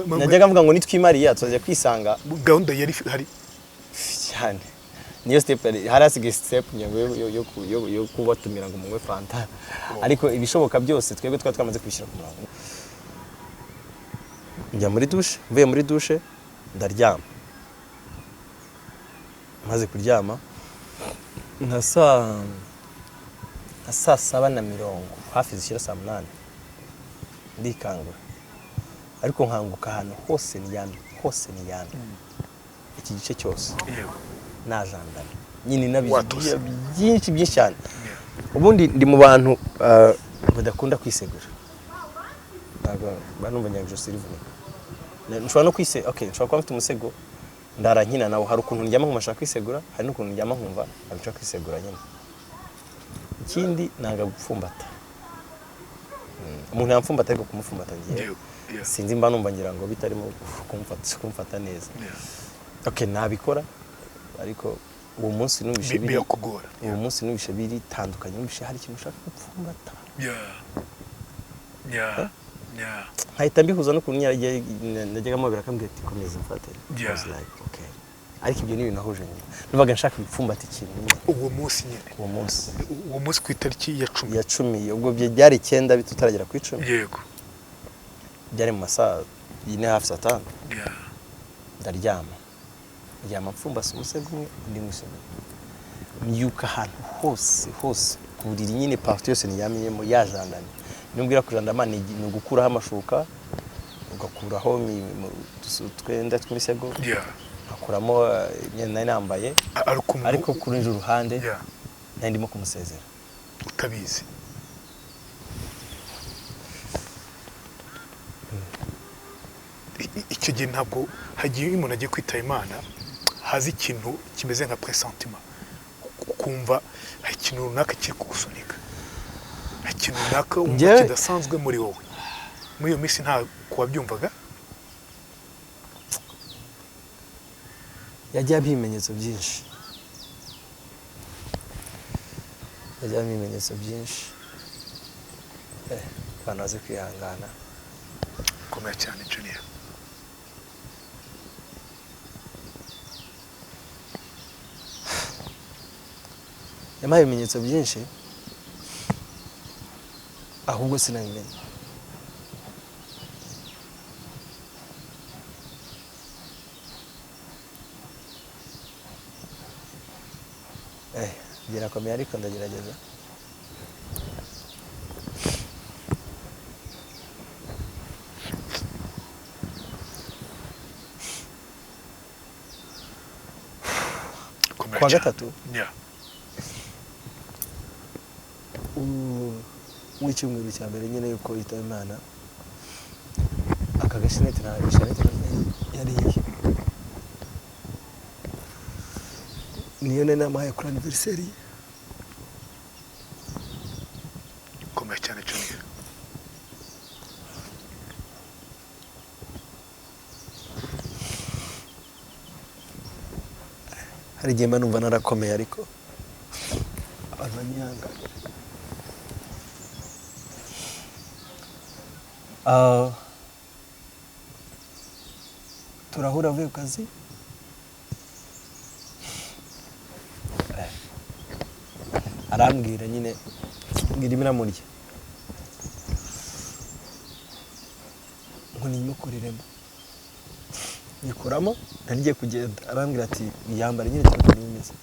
Najyaga mvuga ngo nitwimariya tuzajya kwisanga. Gahunda yari hari. Cyane, niyo step hari hasigaye, step ngira ngo yo kubatumira ngo munywe fanta, ariko ibishoboka byose twebwe twari twamaze kubishyira ku murongo. Njya muri douche, mvuye muri douche ndaryama. Maze kuryama nka saa 7:30, hafi zishyira saa 8, ndikangura, ariko nkanguka ahantu hose ndyamye, hose ndyamye, iki gice cyose najandamye nyine nabizi. Watose. Byinshi byinshi cyane. Ubundi ndi mu bantu badakunda kwisegura, ntabwo mba numva ngira ngo ijosi rivunika. Nshobora no kwise, okay, nshobora kuba mfite umusego ndara nkina nawo. Hari ukuntu ndyama nkumva nshaka kwisegura, hari n'ukuntu ndyama nkumva ntabwo nshaka kwisegura nyine. Ikindi, nanga gupfumbata. Umuntu yamfumbata, ariko kumupfumbata ngiye sinzi, mba numva ngira ngo bitarimo kumfata neza. Okay, nabikora, ariko uwo munsi numvishe biri Birakugora. Uwo munsi numvishe biritandukanye, numvishe hari ikintu ushaka gupfumbata. Nkahita mbihuza n'ukuntu najyaga mubwira, akambwira ati: "Komeza mfate." I was like, okay, ariko ibyo ni ibintu nahuje nyuma, numvaga nshaka gupfumbata ikintu nyine. Uwo munsi nyine. Uwo munsi. Uwo munsi ku itariki ya 10. Ya 10, ubwo byari 9 tutaragera ku 10. Byari mu masaa 4, hafi saa 5. Ndaryama, ndyama mfumbase umusego umwe, undi musego, mbyuka ahantu hose hose ku buriri nyine, partie yose ndyamyemo yajandamye. Numbwira kujandama ni ugukuraho amashuka, ugakuraho utwenda tw'imisego, nkakuramo imyenda nari nambaye. Ariko umuntu Ariko ku rundi ruhande nari ndimo kumusezera. Utabizi. Icyo gihe ntabwo hagiye, iyo umuntu agiye kwitaba Imana haza ikintu kimeze nka pressentiment, ukumva hari ikintu runaka kiri kugusunika, hari ikintu runaka wumva kidasanzwe muri wowe. Muri iyo minsi nta kuwabyumvaga? Yagiye ampa ibimenyetso byinshi, yagiye ampa ibimenyetso byinshi. Abantu bazi kwihangana. Komera cyane, Junior. Yampaye ibimenyetso byinshi, ahubwo sinabimenya. Birakomeye, ariko ndagerageza. Komera Kuwa cyane. gatatu w'icyumweru cya mbere nyine yuko yitaba Imana, aka gasheneti na gasheneti yariye niyo nari namuhaye kuri anniversaire ye. Komera cyane, Junior. Hari igihe mba numva narakomeye, ariko abantu banyihanganira. Turahura avuye ku kazi. Arambwira nyine ngo irimo iramurya, ngo niyimukuriremo. Nyikuramo, nari ngiye kugenda, arambwira ati: "Yambare nyine cyane ukuntu imeze."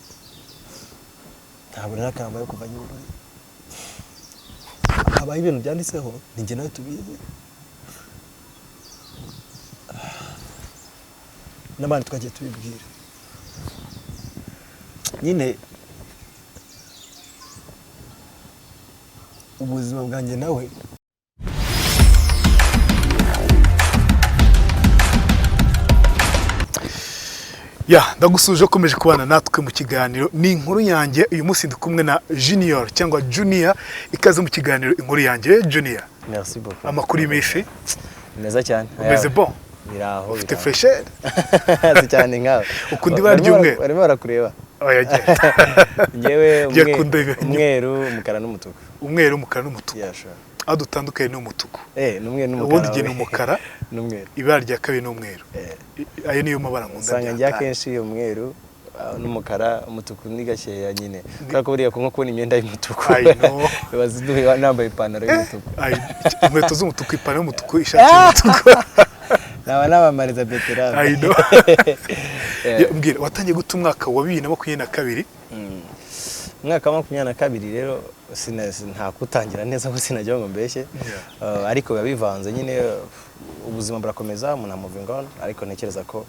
Ntabwo rero akambaye kuva nyine habaho ibintu byanditseho, ni njye nawe tubizi n'abandi twagiye tubibwira nyine. Ubuzima bwanjye nawe. Ya, ndagusuje, ukomeje kubana natwe mu kiganiro ni Inkuru Yanjye. Uyu munsi ndi kumwe na Junior cyangwa Junior. Ikaze mu kiganiro Inkuru Yanjye, Junior. Merci beaucoup. Amakuru y'iminsi? Meza cyane. Umeze bon? Biraho. Ufite Biraho. fraîcheur. Si cyane nkawe. Ukunda ibara ry'umweru? Barimo barakureba. Oya, genda. Njyewe Njye kunda umweru, umukara n'umutuku. Umweru, umukara n'umutuku. Yeah, sure. Aho dutandukanye ni umutuku. Ni umweru n'umukara. Ubundi igihe ni umukara. N'umweru. Ibara rya kabiri ni umweru. Ayo niyo mabara nkunda. Usanga njya byatari. akenshi umweru n'umukara, umutuku ni gakeya nyine, kubera ko buriya nko kubona imyenda y'umutuku I know. biba ziduhe nambaye ipantaro y'umutuku. Ay, inkweto z'umutuku, ipantaro y'umutuku, ishati y'umutuku. Naba nabamariza beterave. I know. Yeah. Ya, mbwira, watangiye guta umwaka wa 2022? Umwaka wa 22 rero nta kuwutangira neza ko sinajya ngo mbeshye. Ariko biba bivanze nyine, ubuzima burakomeza, umuntu moving on, ariko ntekereza ko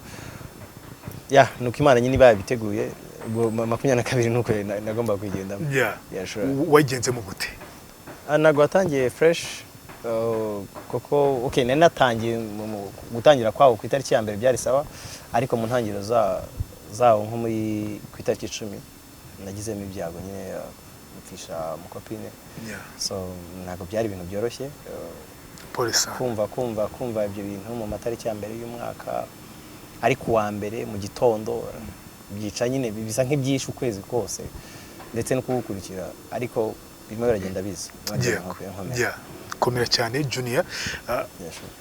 ya nuko Imana nyine iba yabiteguye. Ubwo 22 nuko nagomba kuyigendamo. Yeah, sure. Wagenzemo gute? Ntabwo watangiye fresh, kuko okay, nari natangiye gutangira kwawo ku itariki ya mbere byari sawa, ariko mu ntangiriro zawo nko muri ku itariki 10 nagizemo ibyago nyine, mpfisha umukopine. So ntabwo byari ibintu byoroshye, Pole sana. kumva ibyo bintu mu matariki ya mbere y'umwaka, ariko uwa mbere mu gitondo byica nyine, bisa nk'ibyishe ukwezi kose ndetse no kugukurikira, ariko birimo biragenda biza. Nkomera. Yeah. Komera cyane, Junior. Yeah, sure.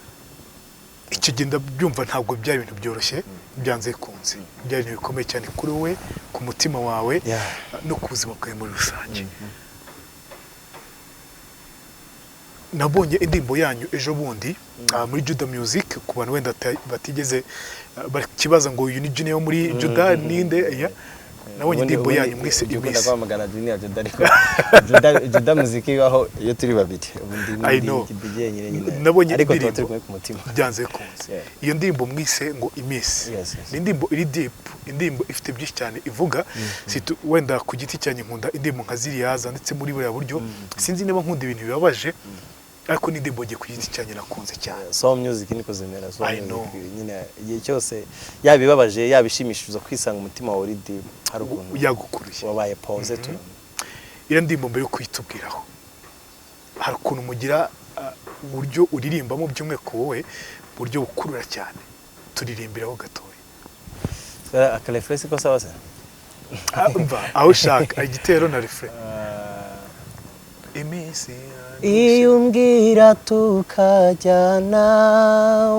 Icyo gihe ndabyumva, ntabwo byari ibintu byoroshye. Byanze bikunze byari ibintu bikomeye cyane kuri wowe, ku mutima wawe, no ku buzima bwawe muri rusange. Nabonye indirimbo yanyu ejo bundi muri Juda Music. Ku bantu wenda batigeze bakibaza ngo uyu ni Junior wo muri Juda ninde, yeah. Nabonye indirimbo yanyu mwise Ujya ukunda Iminsi. guhamagara Junior Juda, ariko Juda muziki ibaho iyo turi babiri. Ubu ndi I know. ndi jyenyine nyine, Nabonye ariko tuba indirimbo. turi kumwe ku mutima. Byanze bikunze. Iyo ndirimbo mwise ngo Iminsi Yes. ni indirimbo iri deep, indirimbo ifite byinshi cyane ivuga. Wenda ku giti cyanjye nkunda indirimbo nka ziriya zanditse muri buriya buryo. Sinzi niba nkunda ibintu bibabaje, ariko ni indirimbo ngiye ku giti cyanjye nakunze cyane. Soul music niko zimera. Soul I know. music nyine igihe cyose, yaba ibabaje, yaba ishimishije, uza kwisanga umutima wawe uri deep, hari ukuntu Yagukuruye. wabaye pause tu. Iriya ndirimbo, mbere yo kuyitubwiraho, hari ukuntu mugira uburyo uririmbamo, by'umwihariko wowe, uburyo bukurura cyane. Turirimbiraho gatoya. Aka refrain ko sawa se? Umva, aho ushaka igitero na refrain. Iminsi. Iyo umbwira tukajyana,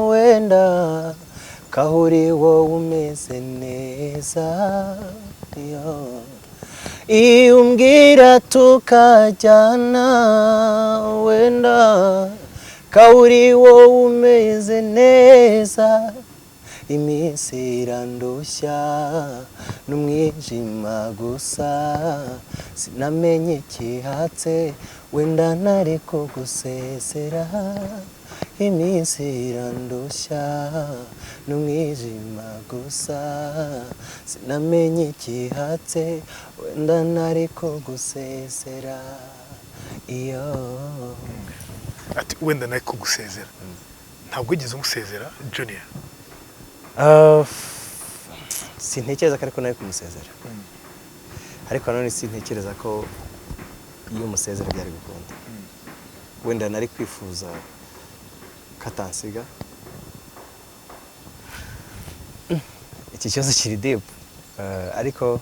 wenda kahuri wowe umeze neza yo. Iyo umbwira tukajyana, wenda kahuri wowe umeze neza. Iminsi irandushya n'umwijima gusa, sinamenye ikihatse, wenda ntari kugusezera. Iminsi irandushya n'umwijima gusa, sinamenye ikihatse, wenda ntari kugusezera iyo. Ati wenda nawe kugusezera. Ntabwo wigeze umusezera, Junior? Sintekereza ko, ariko nawe kumusezera, ariko nanone sintekereza ko iyo umusezera byari gukunda. Wenda nari kwifuza ko atansiga. Iki kibazo kiri deep, ariko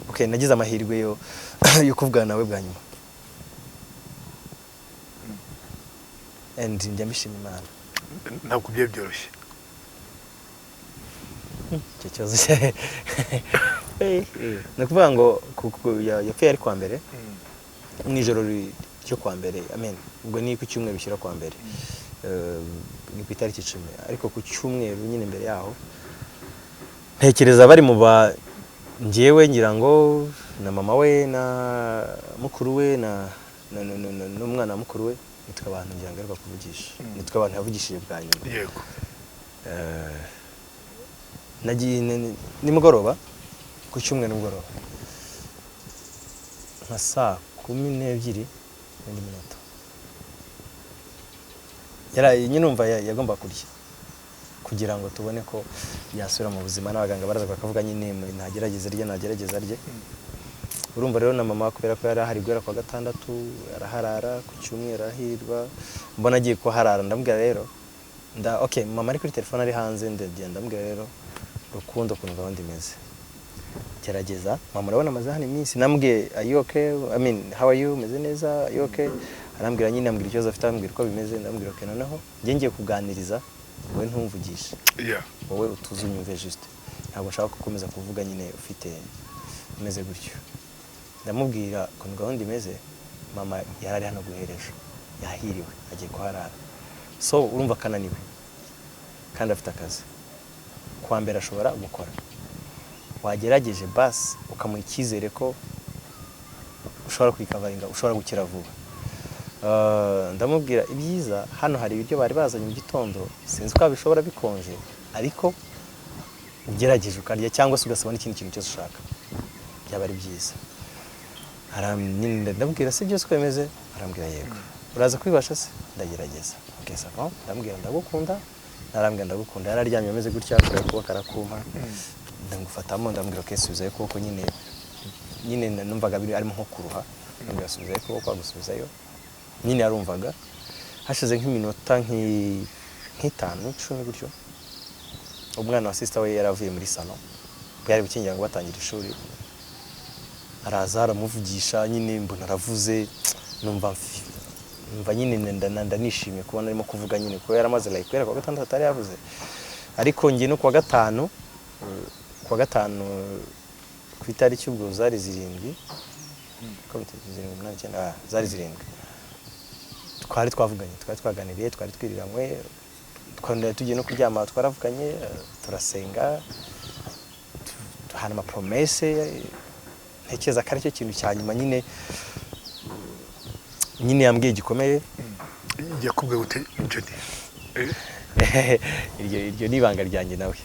okay, nagize amahirwe yo kuvugana nawe bwa nyuma and njya mbishima Imana. Ntabwo byari byoroshye. Icyo kibazo ni ukuvuga ngo yapfuye ari kuwa mbere, mu ijoro ryo kuwa mbere, amen. Ubwo ni ku cyumweru bishyira kuwa mbere, ni ku itariki 10, ariko ku cyumweru nyine mbere yaho ntekereza bari mu ba njyewe, ngira ngo na mama we na mukuru we na n'umwana wa mukuru we, nitwe abantu ngira ngo aheruka kuvugisha, nitwe abantu yavugishije bwa nyuma. Nagiye nimugoroba, ku cyumweru nimugoroba nka saa 12 n'indi minota. Yaraye nyine, umva, yagomba kurya kugira ngo tubone ko yasubira mu buzima, n'abaganga baraza bakavuga nyine ntagerageze arye, ntagerageze arye. Urumva rero na mama, kubera ko yari ahari guhera kuwa gatandatu, araharara, ku cyumweru arahirwa, mbona agiye kuharara, ndamubwira rero nda okay, mama ari kuri telefone ari hanze, ndagenda ndamubwira rero, Rukundo, ukuntu gahunda imeze. Gerageza mama, urabona amaze hano iminsi. Namubwiye: "Are you okay? I mean, how are you? Umeze neza? Are you okay?" Arambwira nyine, ambwira ikibazo afite, ambwira uko bimeze. Ndamubwira: "Okay, noneho njye ngiye kuganiriza wowe, ntumvugishe, wowe utuze unyumve juste. Ntabwo nshaka gukomeza kuvuga nyine ufite umeze gutyo." Ndamubwira ukuntu gahunda imeze. Mama yari ari hano guhera ejo, yahiriwe, agiye kuharara. So urumva akananiwe kandi afite akazi kuwa mbere ashobora gukora. Wagerageje basi ukamuha icyizere ko ushobora kwikavaringa, ushobora gukira vuba. Ndamubwira ibyiza, hano hari ibiryo bari bazanye mu gitondo, sinzi ko wabishobora bikonje, ariko ugerageje ukarya cyangwa se ugasaba n'ikindi kintu cyose ushaka byaba ari byiza. Nyine ndamubwira: "Si byose uko bimeze?" Arambwira: "Yego." "Uraza kwibasha se?" "Ndagerageza." "Okay, ça va." Ndamubwira: "Ndagukunda." Narambwira: "Ndagukunda." Yari aryamye ameze gutya, kureba ukuboko arakumpa, ndagufatamo. Ndamubwira: "Okay, subizayo ukuboko." Nyine numvaga biri arimo nko kuruha. Ndamubwira: "Subizayo ukuboko." Agusubizayo nyine, yarumvaga. Hashize nk'iminota nk'itanu, 10 gutyo, umwana wa sister we yari avuye muri salon, bwari bukingira ngo batangira ishuri, araza aramuvugisha. Nyine mbona aravuze, numva nyine ndanishimye kubona arimo kuvuga nyine, kuko yaramaze like guhera kuwa gatandatu atari yavuze. Ariko njye no kuwa gatanu, ku itariki ubwo zari 7, ko bitatu, 7, 8, 9, zari 7, twari twavuganye, twari twaganiriye, twari twiriranywe, twari tugiye no kuryama, twaravuganye, turasenga, duhana amapromesse. Ntekereza ko aricyo kintu cya nyuma nyine yambwiye gikomeye. Yakubwiye gute, Jody? Iryo ni ibanga ryanjye nawe.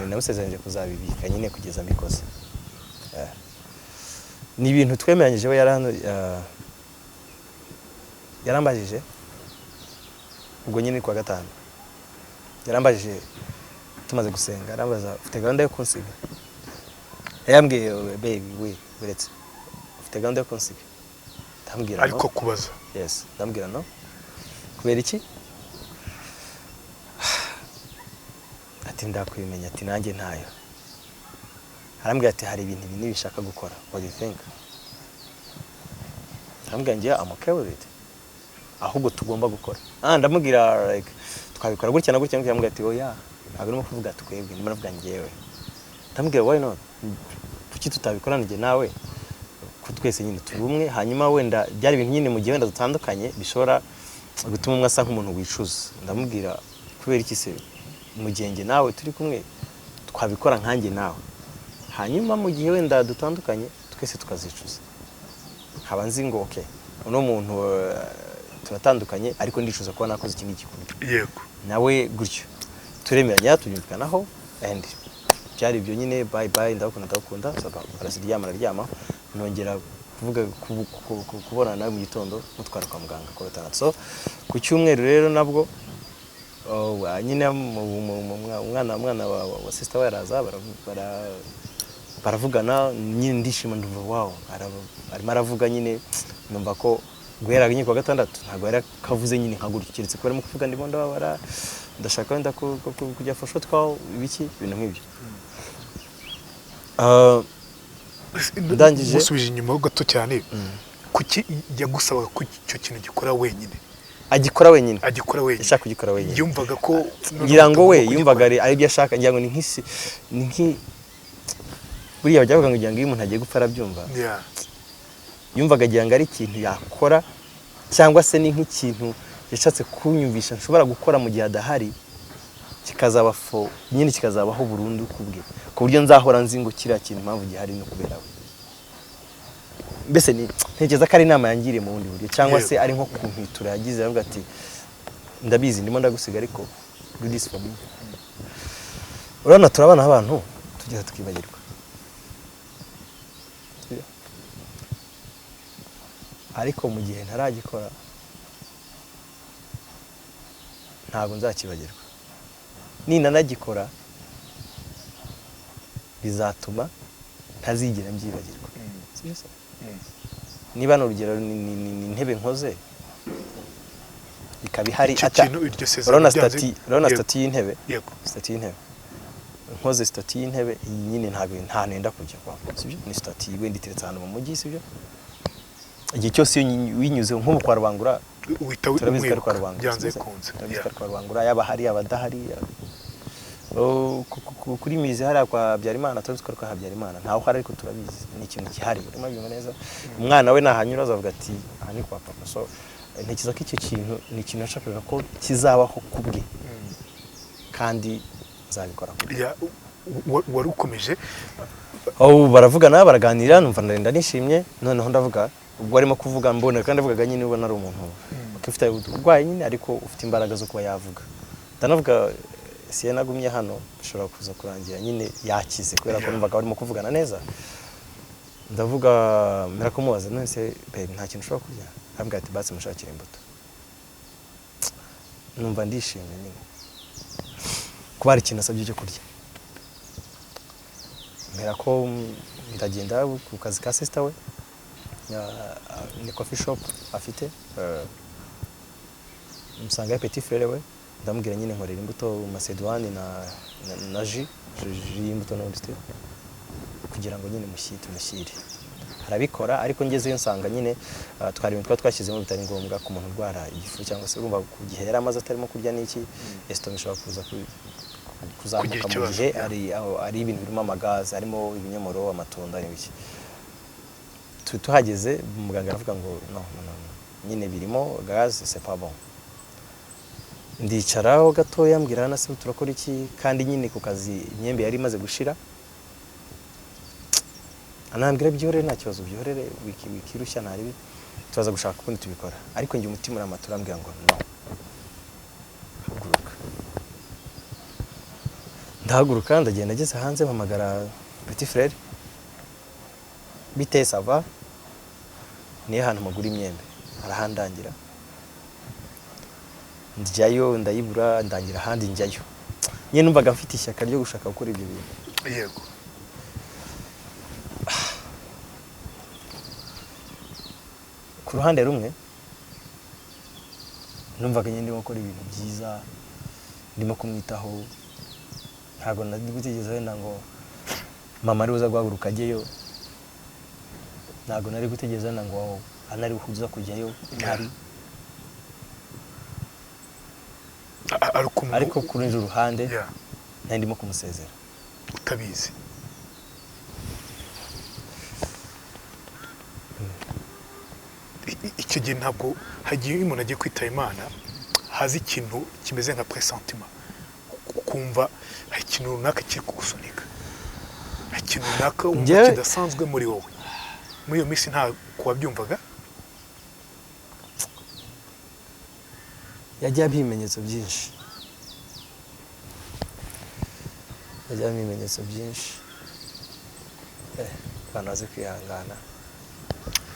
Namusezeranyije kuzabibika nyine kugeza mbikoze. Yeah. Ni ibintu twemeranyije. We yarambajije ubwo nyine kuwa gatanu, yarambajije tumaze gusenga, arambaza: "Ufite gahunda yo kunsiga?" Yambwiye: "Baby, we uretse, ufite gahunda yo kunsiga?" Ndamubwira: "No." Ariko kubaza. Yes, ndamubwira: "No." "Kubera iki?" Ati: "Ndakwimenya." Ati: "Nanjye ntayo." Arambwira ati: "Hari ibintu ibi nibishaka gukora, what do you think?" Arambwira: "Njye I'm okay with it, ahubwo tugomba gukora." Ndamubwira like twabikora gutya na gutya na gutya. Arambwira ati: "Oya, ntabwo urimo kuvuga twebwe, ndimo ndavuga njyewe." Ndamubwira: "Why not? Kuki tutabikora njye nawe, ko twese nyine turi umwe?" Hanyuma wenda byari ibintu nyine mu gihe wenda dutandukanye bishobora gutuma umwe asa nk'umuntu wicuza. Ndamubwira: "Kubera iki se mu gihe njye nawe turi kumwe twabikora nkanjye nawe, hanyuma mu gihe wenda dutandukanye twese tukazicuza, nkaba nzi ngo okay, uno muntu turatandukanye, ariko ndicuza kuba nakoze iki ngiki kuri nawe gutyo." Turemeranya, tubyumvikanaho, and byari ibyo nyine. "Bye bye, ndagukunda, ndagukunda." Saba araryama, araryama. Nongera kuvuga kubonana nawe mu gitondo mutwara kwa muganga kuwa gatandatu. So ku cyumweru rero nabwo, oh, nyine umwana wa sister we araza, baravugana nyine, ndishima, ndumva wow, arimo aravuga nyine. Numva ko guhera nyine kuwa gatandatu ntabwo yari akavuze nyine nka gutyo, keretse ko arimo kuvuga: "Ndimo ndababara, ndashaka wenda kujya for short call," ibiki, ibintu nk'ibyo. Ndangije- Musubije inyuma gato cyane, kuki yagusabaga ko icyo kintu gikora wenyine? Agikora wenyine. Agikora wenyine. Yashaka kugikora wenyine. Yumvaga ko Ngira ngo we utagomba yumvaga kugikora. ari ibyo ashaka. Ngira ngo ni nk'isi, ni nk'i buriya bajya bavuga ngo ngira ngo iyo umuntu agiye gupfa arabyumva. Yumvaga agira ngo ari ikintu yakora, cyangwa se ni nk'ikintu yashatse kunyumvisha nshobora gukora mu gihe adahari, kikazaba fo nyine, kikazabaho burundu ku bwe, ku buryo nzahora nzi ngo kiriya kintu impamvu gihari no kubera we. Mbese ni ntekereza ko ari inama yangiriye mu bundi buryo, cyangwa se ari nko kumpitura yagize, aravuga ati: "Ndabizi ndimo ndagusiga, ariko do this for me." Urabona turabana abantu tugeza tukibagirwa. Sibyo? Ariko mu gihe ntaragikora ntabwo nzakibagirwa. Ninanagikora bizatuma ntazigera mbyibagirwa. Sibyo se? Niba ni urugero, ni intebe nkoze ikaba ihari Icyo kintu, iryo sezerano urabona byanze- statue, urabona Yego. statue y'intebe, Yego. statue y'intebe. Nkoze statut y'intebe iyi nyine, ntabwo nta nenda kujya kwa, sibyo? Ni statut wenda iteretse ahantu mu mujyi, sibyo? Igihe cyose iyo winyuze nk'ubu kwa Rubangura, uhita turabizi ko ari kwa umwibuka Rubangura, byanze sibyo? bikunze. Turabizi ko ari kwa Rubangura, yaba hari abadahari. Oh, kuri mizi hariya kwa Habyarimana, turabizi ko ari kwa Habyarimana, ntawe uhari ariko turabizi, ni ikintu gihari. Urimo byumva neza? Umwana we nahanyura azavuga ati: "Aha ni kwa papa." So ntekereza ko icyo kintu ni ikintu nashakaga ko kizabaho ku bwe, kandi nzabikora ku bwe. Yeah, wari ukomeje. Oh, baravugana, baraganira, numva ndenda nishimye. Noneho ndavuga, ubwo arimo kuvuga mbona kandi avugaga nyine ubona ari umuntu ufite uburwayi nyine, ariko ufite imbaraga zo kuba yavuga. Ndanavuga siye nagumye hano bishobora kuza kurangira nyine yakize, kubera ko numvaga barimo kuvugana neza. Ndavuga, mbera kumubaza: "None se babe, nta kintu ushobora kurya?" Arambwira ati: "Basi mushakire imbuto." Numva ndishimye nyine kuba hari ikintu asabye cyo kurya. Mbera ko ndagenda ku kazi ka sister we, ni coffee shop afite, musanga petit frère we. Ndamubwira nyine: "Nkorera imbuto macédoine na jus y'imbuto n'ubundi still, kugira ngo nyine tumushyire." Arabikora, ariko ngezeyo nsanga nyine twari ibintu twari twashyizemo bitari ngombwa ku muntu urwara igifu, cyangwa se urumva ku gihe yari amaze atarimo kurya n'iki, estomac ishobora kuza kuzamuka Kugira mu ikibazo, gihe ari ibintu birimo amagazi, harimo ibinyomoro, amatunda n'ibiki. Tuhageze muganga aravuga ngo: "No, no, no, no. Nyine birimo gaz, c'est pas bon." Ndicaraho gatoya, mbwira na se: "Turakora iki?" Kandi nyine ku kazi imyembe yari imaze gushira. Anambwira: "Byihorere, nta kibazo, byihorere, wikirushya, ntaribi, turaza gushaka ukundi tubikora." Ariko njye umutima uramatura, urambwira ngo: "No, haguruka." Ndahaguruka, ndagenda. Ageze hanze mpamagara petit frère: "Bite, ça va? Niyo hantu mugura imyembe?" Arahandangira, njyayo, ndayibura, ndangira ahandi, njyayo. Nyine numvaga mfite ishyaka ryo gushaka gukora ibyo bintu. Ku ruhande rumwe numvaga nyine ndimo gukora ibintu byiza, ndimo kumwitaho. Ntabwo nari gutegereza wenda ngo mama ari buza guhaguruka ajyeyo, ntabwo nari gutegereza wenda ngo ana ari buza kujyayo ntari. Ariko umuntu Ariko ku rundi ruhande nari ndimo kumusezera. Utabizi. Icyo gihe ntabwo hagiye, iyo umuntu agiye kwitaba Imana haza ikintu kimeze nka pressentiment, ukumva hari ikintu runaka kiri kugusunika, hari ikintu runaka wumva kidasanzwe muri wowe. Muri iyo minsi nta kuwabyumvaga? Yagiye ampa ibimenyetso byinshi, yagiye ampa ibimenyetso byinshi. Abantu bazi kwihangana.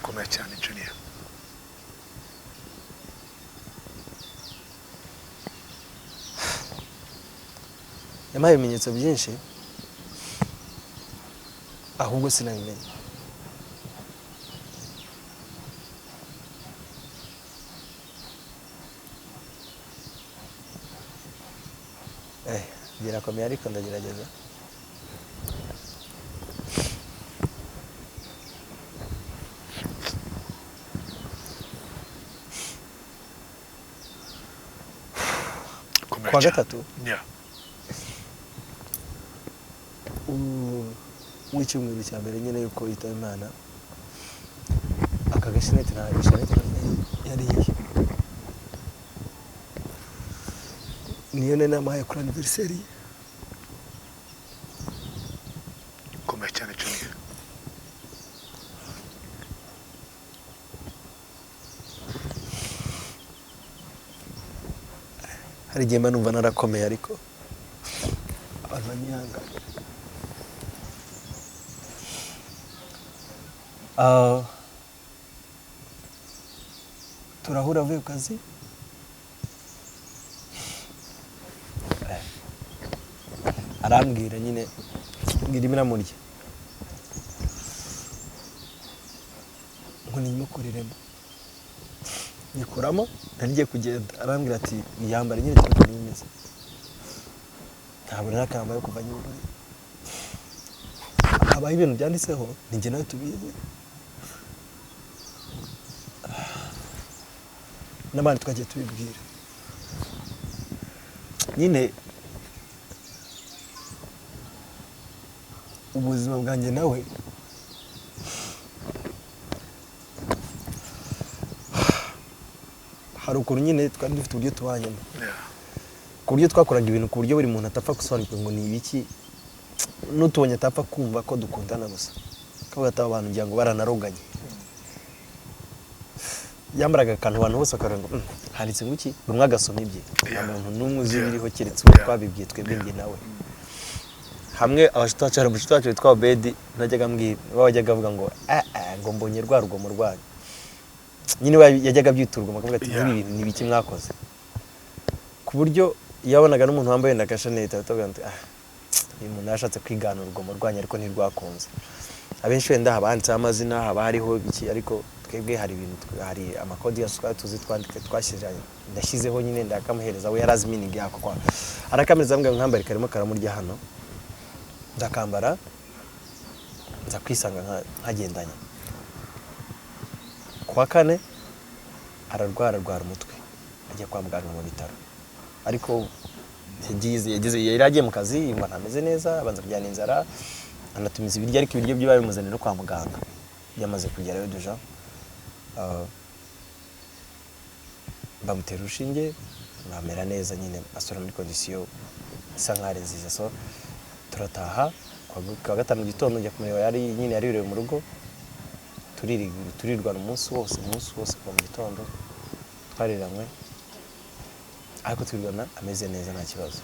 Komera cyane, Junior. Yampaye ibimenyetso byinshi, ahubwo sinabimenya. Birakomeye ariko ndagerageza. Komera Kuwa cyane. gatatu w'icyumweru cya mbere nyine yuko yitaba Imana, aka gasheneti, nta gasheneti yariye, niyo nari namuhaye kuri anniversaire ye. Komera cyane, Junior. Hari igihe mba numva narakomeye, ariko abantu banyihanganira. Turahura avuye ku kazi. Arambwira nyine ngo irimo iramurya, ngo niyimukuriremo. Nyikuramo, nari ngiye kugenda, arambwira ati: "Yambare nyine, turebe ukuntu bimeze." Ntabwo narakambaye kuva nyuma. Habaho ibintu byanditseho, ni njye nawe tubizi n'abandi twagiye tubibwira nyine. Ubuzima bwanjye nawe hari ukuntu nyine twari dufite uburyo tubanyemo, ku buryo twakoraga ibintu ku buryo buri muntu atapfa gusobanukirwa ngo ni ibiki, n'utubonye atapfa kumva ko dukundana gusa, kavuga ati aba bantu ngira ngo baranaroganye. Yambaraga akantu abantu bose bakavuga ngo handitse ngo iki, buri umwe agasoma ibye, nta muntu n'umwe uzi ibiriho keretse uwo twabibwiye twebwe njye nawe. Hamwe abashuti bacu, hari umushuti wacu witwa Obedi, najyaga ambwira, we wajyaga avuga ngo ngo mbonye rwa rugomo rwanyu nyine, we yajyaga abyita urugomo, akavuga ati nk'ibi bintu ni ibiki mwakoze, ku buryo iyo yabonaga n'umuntu wambaye na gashanete ahita avuga ati uyu muntu yashatse kwigana urugomo rwanyu ariko ntirwakunze. Abenshi wenda haba handitseho amazina, haba hariho ibiki, ariko twebwe hari ibintu hari amakodi yacu twari tuzi twanditse, twashyize, ndashyizeho nyine ndakamuhereza, we yari azi meaning yako kwa arakameza, ambwira ngo nkambare karimo karamurya hano, ndakambara nza kwisanga nkagendanye. Ku wa kane ararwara, arwara umutwe, ajya kwa muganga mu bitaro, ariko yari agiye mu kazi yumva ntameze neza, abanza kujyana inzara, anatumiza ibiryo, ariko ibiryo bye babimuzanira kwa muganga yamaze kugerayo deja. Bamutera urushinge bamera neza nyine, asubira muri condition isa nkaho ari nziza. So turataha kwa gatanu mu gitondo, njya kumureba, yari nyine yaririwe mu rugo, turirwana umunsi wose, umunsi wose kuva mu gitondo twariranywe, ariko turirwana ameze neza nta kibazo.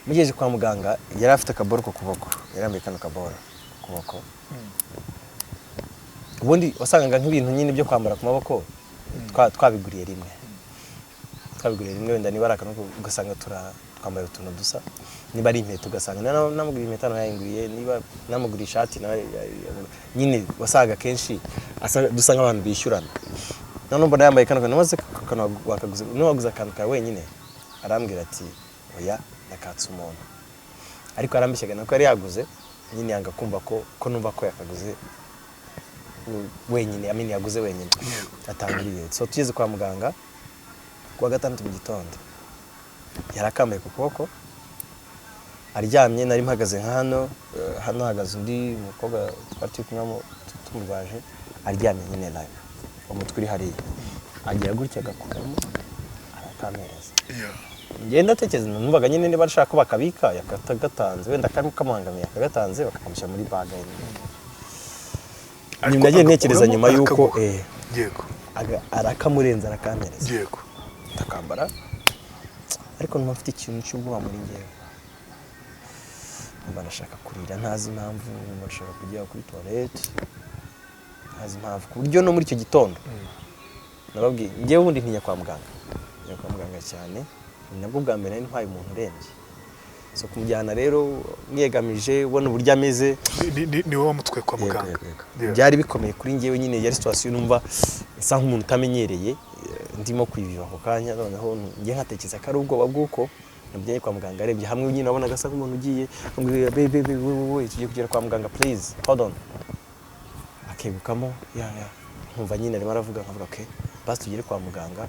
Mugejeje kwa muganga yari afite akaboro ku kuboko, yari yambaye kano kaboro ku kuboko. Ubundi wasangaga nk'ibintu nyine byo kwambara ku maboko twabiguriye rimwe, twabiguriye rimwe, wenda niba ari akantu ugasanga twambaye utuntu dusa, niba ari impeta ugasanga namuguriye impeta nawe yayinguriye, niba namuguriye ishati nawe nyine wasangaga kenshi dusa nk'abantu bishyurana. Noneho mbona yambaye kano kantu, maze kano wakaguze, niba waguze akantu kawe wenyine, arambwira ati oya nakatse umuntu, ariko arambeshyaga nako yari yaguze nyine, yanga kumva ko numva ko yakaguze wenyine, amini yaguze wenyine atanguriye. So tugeze kwa muganga kuwa gatandatu mu gitondo, yari akambaye ku kuboko aryamye, nari mpagaze nka hano, hano hahagaze undi mukobwa twari turi kumwe tumurwaje, aryamye nyine live, umutwe uri hariya, agira gutya agakuramo arakampereza. Ngenda ndatekereza, numvaga nyine niba ashaka ko bakabika yakagatanze, wenda kamuhangamiye akagatanze bakakamushyira muri baga ye. Ariko Nagiye ntekereza nyuma agakuramo, yuko, akaguha. Arakamurenza arakampereza. Ndakambara, ariko numva mfite ikintu cy'ubwoba muri njyewe, numva ndashaka kurira ntazi impamvu, numva ndashaka kujya kuri toilette ntazi impamvu, ku buryo no muri icyo gitondo nababwiye njyewe ubundi ntinya kwa muganga, ntinya kwa muganga cyane, ni nabwo bwa mbere nari ntwaye umuntu urembye, so kumujyana rero mwegamije ubona uburyo ameze. Ni wowe wamutwaye kwa Yego, muganga? yego, yego. Byari bikomeye kuri njyewe nyine, yari situation numva nsa nk'umuntu utamenyereye, ndimo kwibiba ako kanya, noneho njye nkatekereza ko ari ubwoba bw'uko namujyanye kwa muganga arebye hamwe nyine, wabonaga asa nk'umuntu ugiye, ambwira be be be we, we, we, tugiye kugera kwa muganga please hold on, akegukamo ya ya, nkumva nyine arimo aravuga, nkavuga okay basi tugere kwa muganga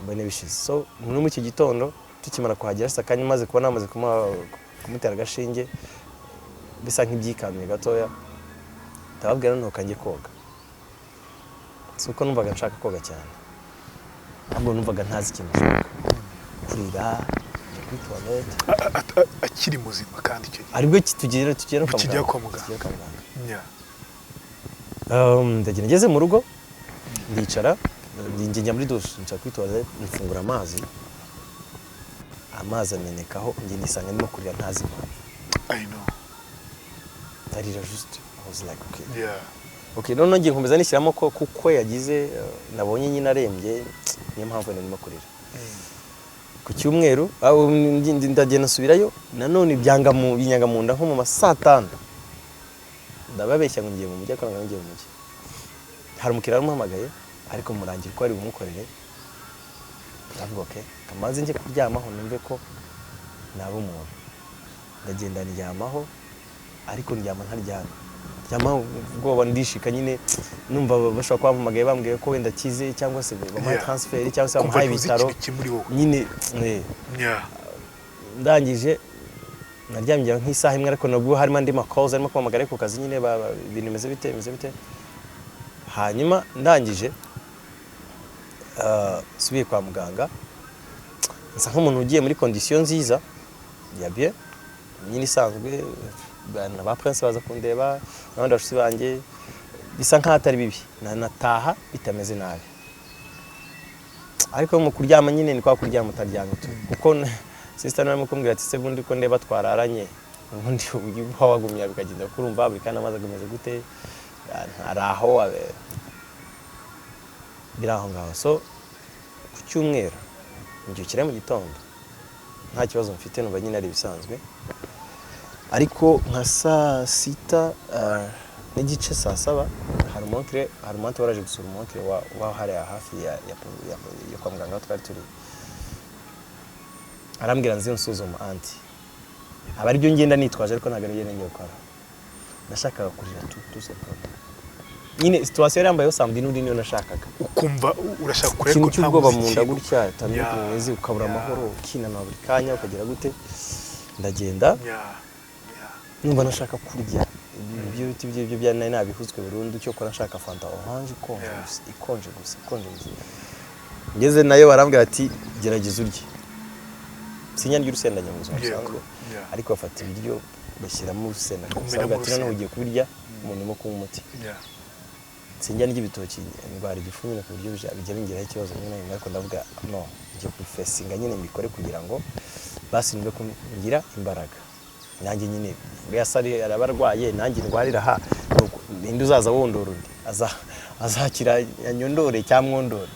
mbone bishize. So muri iki gitondo tukimara kuhagera sasa kanya maze kubona amaze kumutera agashinge bisa nk'ibyikamiye gatoya, ndababwira noneho kanjye koga. Si uko numvaga nshaka koga cyane, ahubwo numvaga ntazi ikintu nshaka, kurira, njya kuri toilette. Akiri muzima kandi icyo gihe. Aribwo tugera kwa Ukigera muganga. kwa muganga. Tugera kwa muganga. Ndagenda ngeze mu rugo ndicara, njya muri douche, nca kuri toilette, mfungura amazi, amazi amenekaho, njye nisanga ndimo kurira ntazi impamvu. I know. Ndarira just, I was like okay. Okay, noneho ngiye nkomeza nishyiramo ko kuko yagize, nabonye nyine arembye, niyo mpamvu narimo kurira. Ku cyumweru, ndagenda nsubirayo, nanone binyanga mu nda nko mu ma saa tanu. Ndababeshya ngo ngiye mu mujyi, ariko ntabwo ngiye mu mujyi. Hari umukiriya waramuhamagaye, ariko murangira ko ari bumukorere. Ndavuga okay, kamanze njye kuryamaho numve ko Naba umuntu, ndagenda ndyamaho, ariko ndyama ntaryamye, ndyama ubwoba, ndishika nyine, numva bashobora kuba bampamagaye bambwiye ko wenda akize, cyangwa se bamuhaye transfert, cyangwa se Kumva bamuhaye ntuzi ibitaro. ikintu kiri muri wowe. Nyine ndangije naryamye nk'isaha imwe, ariko nabwo harimo andi ma calls arimo kumpamagara ku kazi nyine, ibintu bimeze bite, bimeze bite. Hanyuma ndangije nsubiye kwa muganga, nsa nk'umuntu ugiye muri condition nziza ya bien nyine isanzwe. Na ba Prince baza kundeba n'abandi bashuti banjye, bisa nkaho atari bibi, nataha bitameze nabi. Ariko mu kuryama nyine ni kwa kuryama utaryamye tu, kuko sister nawe arimo kumbwira ati: "Se bundi ko ndeba twararanye, ubundi uba wagumya bikagenda kurumva buri kandi amazi agameze gute?" Ari aho biri aho ngaho. So ku cyumweru mbyukira mu gitondo nta kibazo mfite, numva nyine ari ibisanzwe. Ariko nka saa 6 n'igice, saa 7, hari umu oncle waraje gusura umu oncle wa hariya hafi yo kwa muganga aho twari turi. Arambwira nzi nsuzuma aunty, aba aribyo ngenda nitwaje, ariko ntabwo aribyo ngiye gukora. Nashakaga kurira tu tout simplement nyine. Situation yari yambayeho samedi n'undi niyo nashakaga. Ukumva urashaka kureba Ikintu ko cy'ubwoba ntabuze mu nda ikintu. gutya, utamenya ukuntu umeze, ukabura amahoro, ukinanura buri kanya, ukagira gute. Ndagenda numva nashaka kurya ibyo biti ibyo byari nari nabihuzwe burundu. Cyokora nshaka Fanta orange ikonje gusa, ikonje gusa, ikonje gusa. Ngeze nayo barambwira ati: "Gerageza urye." Sinya ndya urusenda mu buzima busanzwe, ariko bafata ibiryo bashyiramo urusenda kabisa. Umenamo Bavuga ati: "Noneho urusenda. ugiye kubirya umuntu urimo kunywa umuti." Sinjya ndya ibitoki, ndwara igifu nyine ku buryo bijya bingiraho ikibazo rimwe na rimwe. Ariko ndavuga: "No, ngiye kubifacinga nyine, mbikore kugira ngo basi numve ko ngira imbaraga nanjye nyine." Uriya sari araba arwaye, nanjye ndwarira aha. Nuko ninde uzaza wondora undi? Azakira anyondore cyangwa mwondore?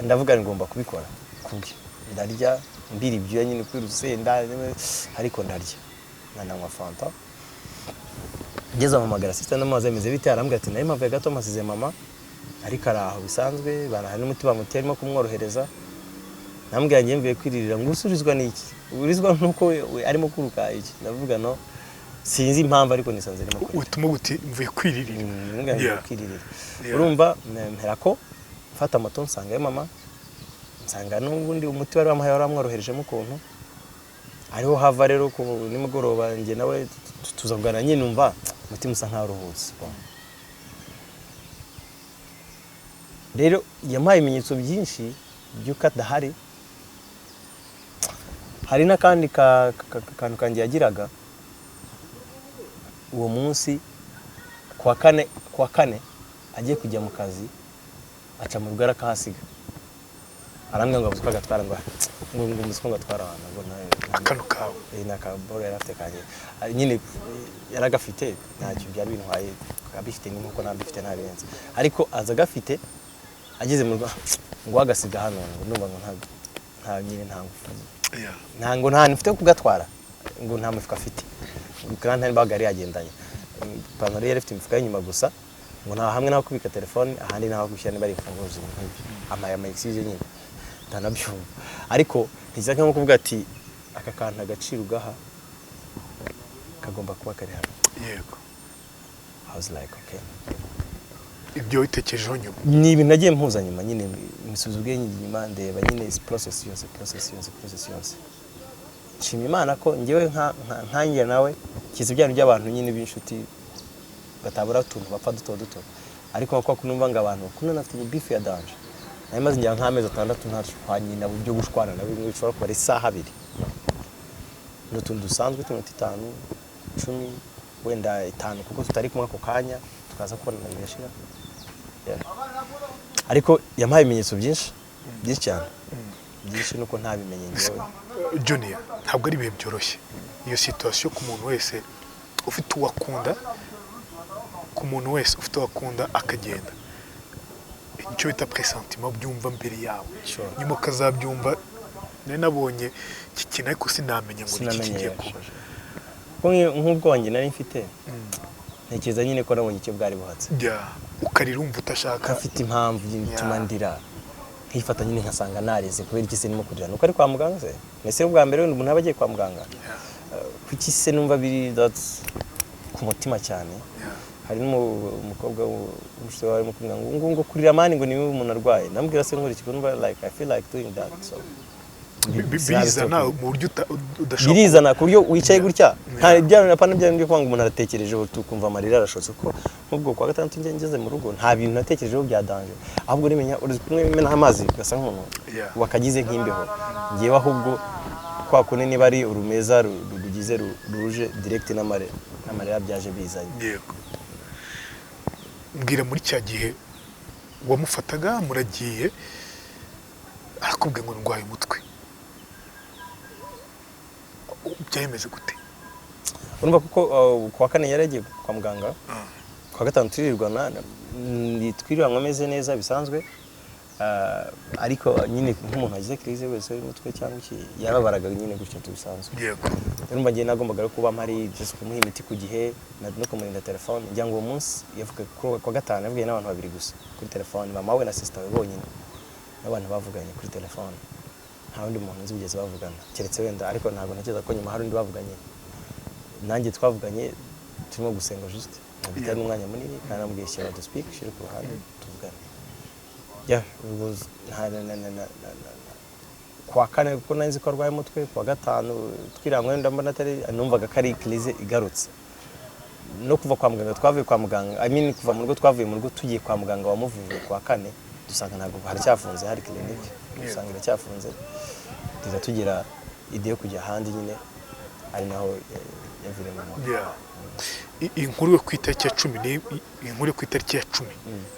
Ndavuga ngo ngomba kubikora kubwe. Ndarya mbira ibyuya nyine kuri urusenda, ariko ndarya, nkananywa Fanta. Ngeze ampamagara sister, ndamubaza: "Bimeze bite?" Arambwira ati: "Nari mpavuye gato, mpasize mama, ariko ari aho bisanzwe, baraha n'umuti bamuteye arimo kumworohereza." Nambwira: "Ngiye mvuye kwiririra." Ngo: "Usurizwa n'iki? Urizwa nuko we arimo kuruka iki?" Ndavuga: "No, sinzi impamvu, ariko nisanze arimo kurira." Utuma uti: "Mvuye kwiririra." Nambwira: "Mvuye kwiririra." Urumva mpera ko mfata moto nsangayo mama, nsanga n'ubundi umuti wari wamuhaye waramworoherejemo ukuntu. Ariho hava rero ku nimugoroba njye nawe tuza kuganira nyine, numva umutima usa nkaho uruhutse. Bon. Rero yampaye ibimenyetso byinshi by'uko adahari. Hari n'akandi kantu kanjye yagiraga. Uwo munsi kuwa kane agiye kujya mu kazi, aca mu rugo arakahasiga. Arambwira ngo abuze uko agatwara, ngo mbuze uko ngatwara ahantu, ngo Akantu kawe. Ni akaboro yari afite kanjye. Ah, nyine yari agafite, ntacyo byari bintwaye, abifite ni nkuko ntabifite, ntabirenze. Ariko aza agafite, ageze mu rugo ngo agasiga hano, ngo ndumva ngo nta nyine nta ngufu, nta ngo nta mfite kugatwara, ngo nta mufuka afite kandi nta n'imbaga yari yagendanye. Ipantaro ye yari ifite imifuka y'inyuma gusa, ngo nta hamwe naho kubika telefone, ahandi naho gushyira niba ari imfunguzo, ibintu nk'ibyo. Amaye ama excuse nyine ndanabyumva, ariko ntiza nko kuvuga ati aka kantu agaciro ugaha kagomba kuba kari hano. I was like, okay. Ibyo witekerejeho nyuma? Ni ibintu nagiye mpuza nyuma nyine, misubiza ubwenge inyuma, ndeba nyine process yose, process yose, process yose. Nshima Imana ko njyewe nkanjye nawe kiza ibyantu by'abantu nyine b'inshuti batabura utuntu bapfa duto duto, ariko nko kunumva ngo abantu bakundana afite beef ya danger. Nari maze ngira nk'amezi 6 ntashwanye nabo byo gushwana nabo bimwe bishobora kubara isaha abiri. Ni utuntu dusanzwe tw'iminota 5, 10, wenda 5, kuko tutari kumwe ako kanya, tukaza kubonana bigashira. Yeah. Ariko yampaye ibimenyetso byinshi, byinshi cyane, byinshi nuko ntabimenye njyewe. Junior, ntabwo ari ibihe byoroshye iyo situation ku muntu wese ufite uwo akunda, ku muntu wese ufite uwo akunda akagenda. Icyo bita pressentiment, byumva mbere yawe, nyuma ukazabyumva: "Nari nabonye iki kintu ariko sinamenya ngo ni iki Sinamenye. kigiye kuba." Kuko nk'ubwo wanjye nari mfite, ntekereza nyine ko nabonye icyo bwari buhatse. Yeah, ukarira wumva utashaka. Afite impamvu ituma ndira. Nkifata nyine nkasanga narize. Kubera iki se ndimo kurira? Nuko ari kwa muganga se? Ese ubwa mbere wenda umuntu aba agiye kwa muganga? Kuki se numva biri that's ku mutima cyane? Hari n'umukobwa w'umushuti wawe arimo kumbwira ngo kurira man, ngo niba umuntu arwaye. Ndamubwira se nkora iki ko numva like I feel like doing that, so Birizana mu buryo udashobora. Birizana ku buryo wicaye gutya, nta bya apana bya bindi byo kuvuga ngo umuntu aratekerejeho tukumva amarira arashotse, kuko nk'ubwo kuwa gatandatu njye ngeze mu rugo nta bintu natekerejeho bya danger, ahubwo nimenya uri kumwe imenaho amazi ugasa nk'umuntu wakagize nk'imbeho. Ngewe ahubwo kwa kundi niba ari urumeza rugize ruje direct n'amarira byaje bizanye. Yego, mbwira, muri cya gihe wamufataga muragiye, arakubwiye ngo ndwaye umutwe, byari gute? Urumva kuko kuwa kane yari yagiye kwa muganga, kuwa gatanu turirirwana, twirirwanwe ameze neza bisanzwe. Ariko nyine nk'umuntu wagize crise wese y'umutwe cyangwa iki, yarababaraga nyine gutyo tubisanzwe. Urumva njye nagombaga rero kuba mpari just kumuha imiti ku gihe no kumurinda telefone. Ngira ngo uwo munsi yavuga ku wa gatanu yavugaye n'abantu babiri gusa kuri telefone, mama we na sister we bonyine n'abantu bavuganye kuri telefone. Nta wundi muntu nzi bigeze bavugana keretse wenda, ariko ntabwo ntekereza ko nyuma hari undi bavuganye. Nanjye twavuganye turimo gusenga juste, ntabwo bitari n'umwanya munini, kandi namubwiye shyira to speak, shyira ku ruhande tuvugane. Yeah, it was nta na na na na na na kuwa kane kuko nari nzi ko arwaye umutwe. Kuwa gatanu twirangwa ndabona atari, numvaga ko ari crise igarutse. No kuva kwa muganga, twavuye kwa muganga, I mean kuva mu rugo, twavuye mu rugo tugiye kwa muganga wamuvuye kuwa kane, dusanga ntabwo haracyafunze, hari clinique dusanga iracyafunze, tuza tugira idée yo kujya ahandi nyine, ari naho yaviremo mu Yeah. Inkuru yo ku itariki ya 10 ni inkuru yo ku itariki ya 10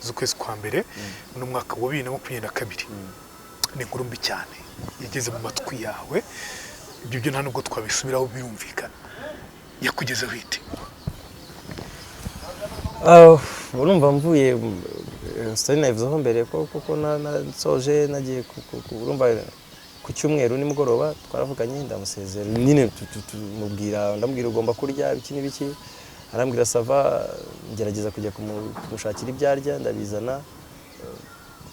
z'ukwezi kwa mbere mu mwaka wa 2022, ni inkuru mbi cyane yageze mu matwi yawe. Ibyo byo nta nubwo twabisubiraho, birumvikana. Yakugezeho ite? Urumva mvuye story nayivuzeho mbere ko kuko nasoje nagiye urumva ku cyumweru nimugoroba twaravuganye, ndamusezera nyine, mubwira, ndamubwira ugomba kurya ibiki n'ibiki, arambwira ça va. Ngerageza kujya kumushakira ibyo arya, ndabizana,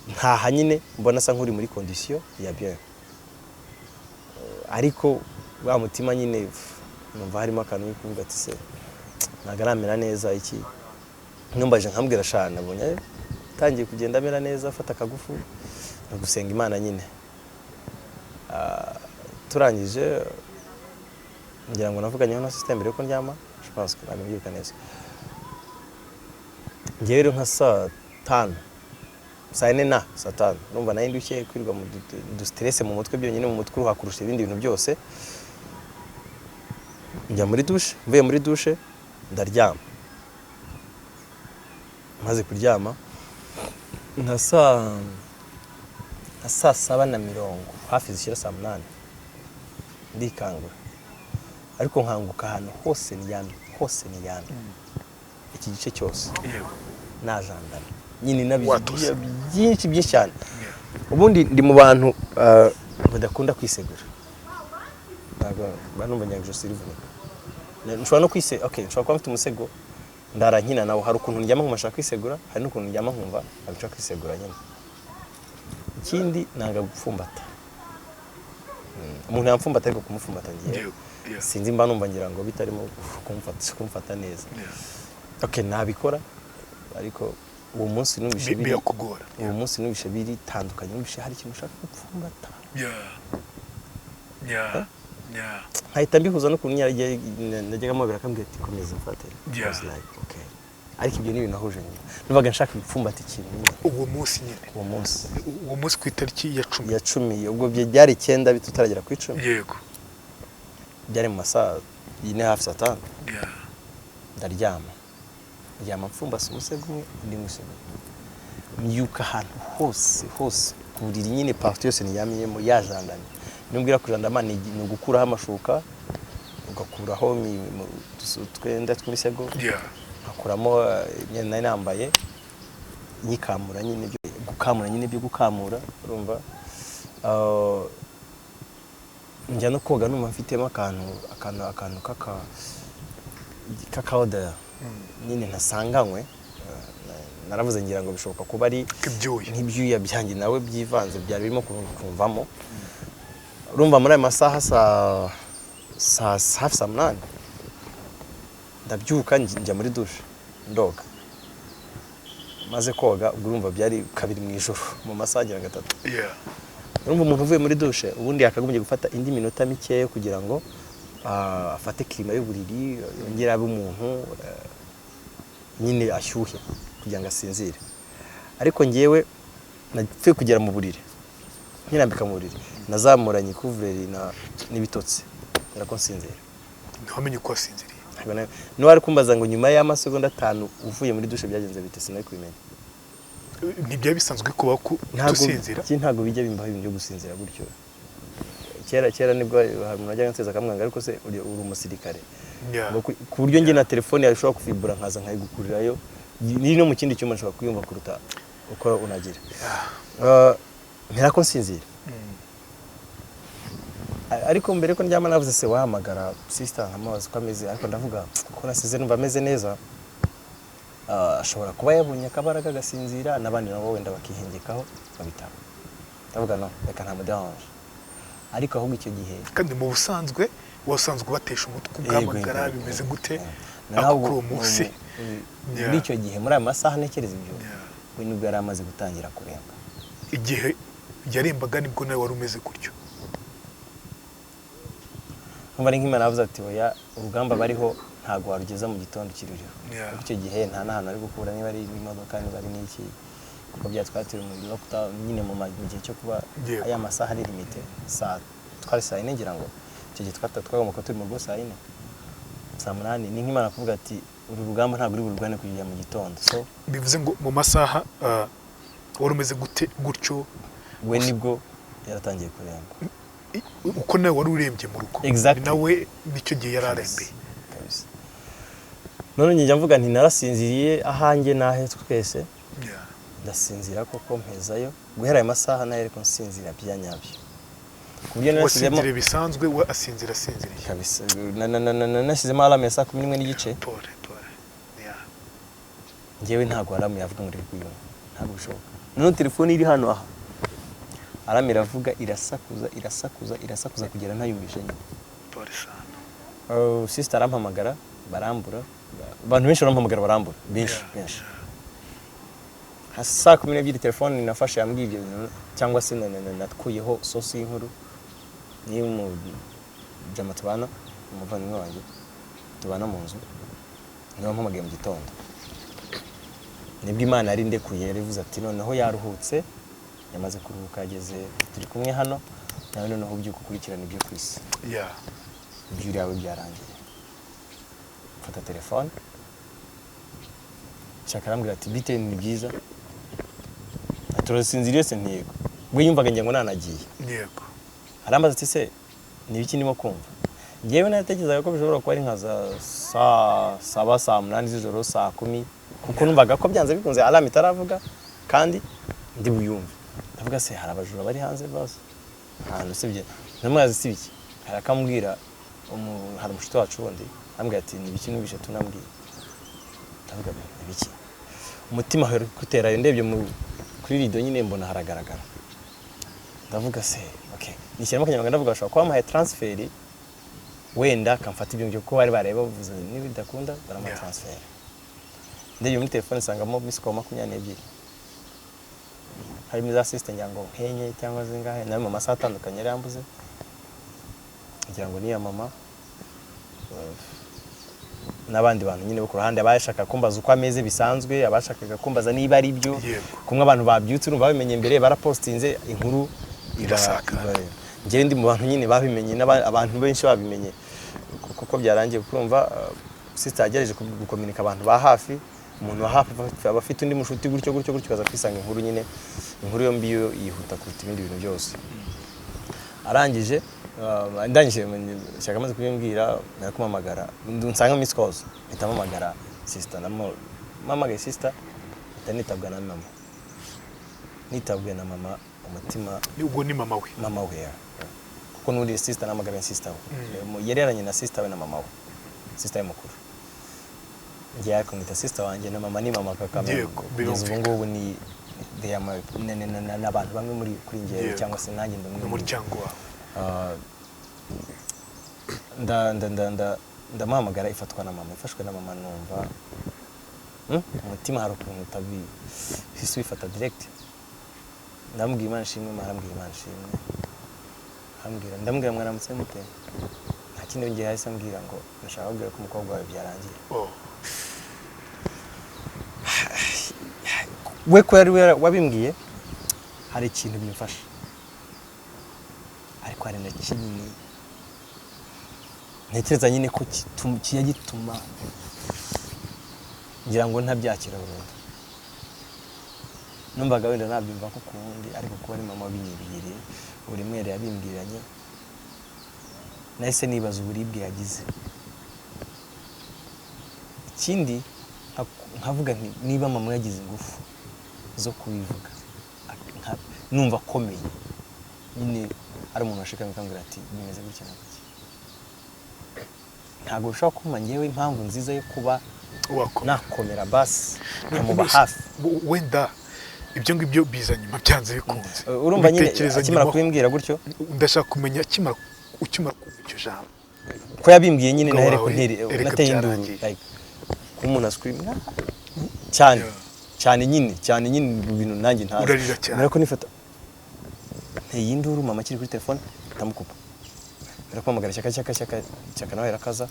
ntaha nyine mbona asa nk'uri muri condition ya bien. Ariko wa mutima nyine numva harimo akantu ko kuvuga ati se ntabwo aramera neza iki. Numbaje nkambwira sha nabonye atangiye kugenda amera neza, afata akagufu, no gusenga Imana nyine. Turangije ngira ngo navuganyeho na sister mbere yuko ndyama, je pense ko ntabwo mbyibuka neza. Ngewe rero nka saa tanu, saa yine na saa tanu, urumva nari ndushye kwirirwa mu du stress mu mutwe byonyine, mu mutwe uruha kurusha ibindi bintu byose. Njya muri douche, mvuye muri douche ndaryama. Maze kuryama nka saa saba na mirongo hafi zishyira saa munani ndikangura, ariko nkanguka ahantu hose ndyamye, hose ndyamye, iki gice cyose najandana nyine nabizi. Watose. Byinshi byinshi cyane. Ubundi ndi mu bantu badakunda kwisegura, ntabwo mba numva ngira ngo ijosi rivunika. Nshobora no kwise, okay, nshobora kuba mfite umusego ndara nkina nawo. Hari ukuntu ndyama nkumva nshaka kwisegura, hari n'ukuntu ndyama nkumva ntabwo nshaka kwisegura nyine. Ikindi nanga gupfumbata. Umuntu yamfumbata ariko kumupfumbata ngiye sinzi, mba numva ngira ngo bitarimo kumfata neza. Okay, nabikora, ariko uwo munsi numvishe Birakugora. Uwo munsi numvishe bitandukanye, numvishe hari ikintu ushaka gupfumbata. Nkahita mbihuza n'ukuntu najyaga mubwira, akambwira ati komeza mfate. I was like, okay, ariko ibyo ni ibintu nahuje nyuma, numvaga nshaka gupfumbata ikintu nyine. Uwo munsi nyine? Uwo munsi. Uwo munsi ku itariki ya 10? Ya 10, ubwo byari 9 tutaragera ku 10. Byari mu masaa yine hafi saa tanu. Ndaryama, ndyama mfumbase umusego umwe, undi musego, mbyuka ahantu hose hose ku buriri nyine, partie yose ndyamyemo yajandamye. Numbwira kujandama ni ugukuraho amashuka, ugakuraho utwenda tw'imisego, nkakuramo imyenda nari nambaye, nyikamura nyine, byo gukamura nyine, byo gukamura. Urumva njya no koga numva mfitemo akantu kaka odeur nyine ntasanganywe. Naravuze ngira ngo bishoboka kuba ari Nk'ibyuya. nk'ibyuya byanjye nawe byivanze, byari birimo kumvamo. Urumva muri ayo masaha saa hafi saa 8 ndabyuka, njya muri douche, ndoga. Maze koga, ubwo urumva byari kabiri mu ijoro, mu masaha agera 3. Urumva umuntu uvuye muri douche ubundi yakagombye gufata indi minota mikeya kugira ngo afate climat y'uburiri, yongere abe umuntu, nyine ashyuhe kugira ngo asinzire. Ariko ngewe napfuye kugera mu buriri, nkirambika mu buriri, nazamuranye couvre-lit n'ibitotsi ko nsinzira. Ntiwamenye uko wasinziriye? Ntabwo n'uwari kumbaza ngo nyuma y'amasegonda 5 uvuye muri douche byagenze bite, sinari kubimenya. Ntibyari bisanzwe kubaho ko Ntabwo. usinzira? Ntabwo bijya bimbaho ibintu byo gusinzira gutyo. Kera kera nibwo hari umuntu wajyaga anseza akamwanga, ariko se uri umusirikare? Ngo ku buryo njye na telefone yawe ishobora kuvibura, nkaza nkayigukurirayo, niri no mu kindi cyumba nshobora kuyumva kuruta uko unagira. Mpera ko nsinzira. Ariko mbere ko ndyama navuze se wahamagara sister nkamubaza uko ameze, ariko ndavuga ko nasize numva ameze neza. Ashobora kuba yabonye akabaraga agasinzira, n'abandi nabo wenda bakihengekaho babitaba. Ndavuga no reka nta muderanje. Ariko ahubwo icyo gihe Kandi mu busanzwe wasanzwe ubatesha umutwe, ugahamagara, Yego, bimeze yego. gute? Naho Ariko kuri uwo munsi muri icyo gihe, muri ayo masaha ntekereza ibyo, we nibwo yari amaze gutangira kuremba. Igihe yarembaga nibwo nawe wari umeze gutyo? Nkumva ari nk'Imana yavuze ati: "Oya, urugamba bariho ntabwo warugeza mu gitondo ukiruriho." Kuko icyo gihe nta n'ahantu ari gukura, niba ari n'imodoka, niba ari n'iki, kuko byatwatira umuriro nyine mu gihe cyo kuba aya masaha ari limité. Saa twari saa 4 ngira ngo icyo gihe twagomba kuba turi mu rugo saa 4, saa 8. Ni nk'Imana kuvuga ati: "Uru rugamba ntabwo uri burwane kugera mu gitondo." So Bivuze ngo mu masaha wari umeze gute gutyo? We nibwo yaratangiye kuremba. Uko nawe wari urembye mu rugo, nawe nicyo gihe yari arembeye? Kabisa. None njya mvuga nti narasinziriye ahanjye n'ahe twese. Ndasinzira koko, mpezayo guhera ayo masaha nayo, ariko nsinzira bya nyabyo ku buryo nashyizemo Wasinziriye bisanzwe, we asinzira asinziriye? Kabisa. Nashyizemo alarm ya saa 11:30. Pole pole, yeah. Njyewe ntabwo alarm yavuga ngo uri kuyumva, ntabwo bishoboka. Noneho telefone iri hano aha, alarm iravuga, irasakuza, irasakuza, irasakuza kugera ntayumvishe nyine. Pole sana. Sister arampamagara barambura, abantu benshi barampamagara barambura, benshi benshi. Saa 12 telefone nafashe yambwiye ibyo bintu, cyangwa se natkuyeho source y'inkuru, ni umujama tubana, umuvandimwe wanjye tubana mu nzu, niwe wampamagaye mu gitondo. Nibwo Imana yari ndekuye, yarivuze ati: "Noneho yaruhutse, yamaze kuruhuka, yageze, turi kumwe hano nawe, noneho ubyuka ukurikirana ibyo ku isi, ibyo yawe byarangiye." Mfata telefone, Shaka arambwira ati: "Bite, ni byiza?" Ati: "Urasinziriye se?" "Ntiyego." We yumvaga ngira ngo nanagiye. Arambaza ati: "Se ni ibiki ndimo kumva?" Njyewe natekerezaga ko bishobora kuba ari nka za saa 7, saa 8 z'ijoro, saa 10, kuko numvaga ko byanze bikunze alarm itaravuga kandi ndi buyumve. Ndavuga se hari abajura bari hanze bose ahantu usibye ntamuzi si ibiki. Hari akambwira hari umushuti wacu wundi, ambwira ati: "Ni ibiki numvise tunambwiye?" Ndavuga: "Ni ibiki?" Umutima uhera gutera, ndebye kuri rido nyine mbona haragaragara. Ndavuga se okay, nishyiramo akanyabugabo, ndavuga bashobora kuba bamuhaye transfert, wenda akamfata ibyo ngibyo, kuko bari baraye bavuze nibidakunda baramuha transfert. Ndebye muri telefone nsangamo miss call 22, harimo iza sister ngira ngo nkenye cyangwa zingahe, nayo mu masaha atandukanye yari yambuze, ngira ngo niya mama, n'abandi bantu nyine bo ku ruhande abashaka kumbaza uko ameze bisanzwe, abashakaga kumbaza niba ari byo. Kumwe abantu babyutse, urumva babimenye mbere, barapostinze inkuru Irasakara. Njyewe ndi mu bantu nyine babimenye, abantu benshi babimenye kuko byarangiye. Kuko urumva sister yagerageje gukominika abantu ba hafi, umuntu wa hafi aba afite undi mushuti, gutyo gutyo gutyo, baza kwisanga inkuru nyine. Inkuru yombi yo yihuta kuruta ibindi bintu byose. Arangije, ndangije Shyaka amaze kubimbwira, narakumamagara nsanga miss calls, mpita mpamagara sister. Mpamagaye sister, mpita nitabwa na mama. Nitabwe na mama, umutima Ubwo ni mama we? Mama we, yeah. Kuko n'uri sister namagara sister we, yari yaranye na sister we na mama we, sister we mukuru. Ngiye ariko mwita sister wanjye, na mama ni mama kaka. Kugeza ubu ngubu ni they are ni abantu bamwe muri kuri njyewe, cyangwa se nanjye ndi umwe muri bo. N'umuryango wawe. Ah, nda nda nda nda ndamuhamagara, ifatwa na mama, ifashwe na mama, numva umutima hari ukuntu utabi hise ubifata direct. Ndamubwira Imana ishimwe, mama arambwira Imana ishimwe, arambwira, ndamubwira mwaramutse mute, nta kindi yongeye, yahise ambwira ngo ndashaka kubwira ko umukobwa wawe byarangiye. Oh. We ko yari we wabimbwiye, hari ikintu bimfasha, ariko hari na kinini ntekereza nyine ko kijya gituma ngira ngo ntabyakira burundu. Numvaga wenda nabyumva ko kuwundi, ariko kuba ari mama wabinyibwiriye, uburemere yabimbwiranye, nahise nibaza uburibwe yagize. Ikindi nkavuga nti niba mama yagize ingufu zo kubivuga, numva akomeye nyine, ari umuntu washikamye akambwira ati bimeze gutya na gutya, ntabwo bishobora kumpa njyewe impamvu nziza yo kuba Wakomera. nakomera, basi nkamuba hafi. Wenda ibyo ngibyo biza nyuma byanze bikunze. Urumva nyine Ubitekereza akimara nyuma. kubimbwira gutyo, Ndashaka kumenya ukimara kumva icyo jambo. Ko yabimbwiye nyine, Umugabo nahere wawe, nteri erega nateye induru. byarangiye. Like kuba umuntu ascream cyane, cyane nyine, cyane nyine, ibintu nanjye ntazi. Urarira cyane. Mbere ko nifata nteye induru, mama akiri kuri telefone, ndamukupa, mbere kumpamagara Shyaka, Shyaka, Shyaka, Shyaka nawe yarakaza.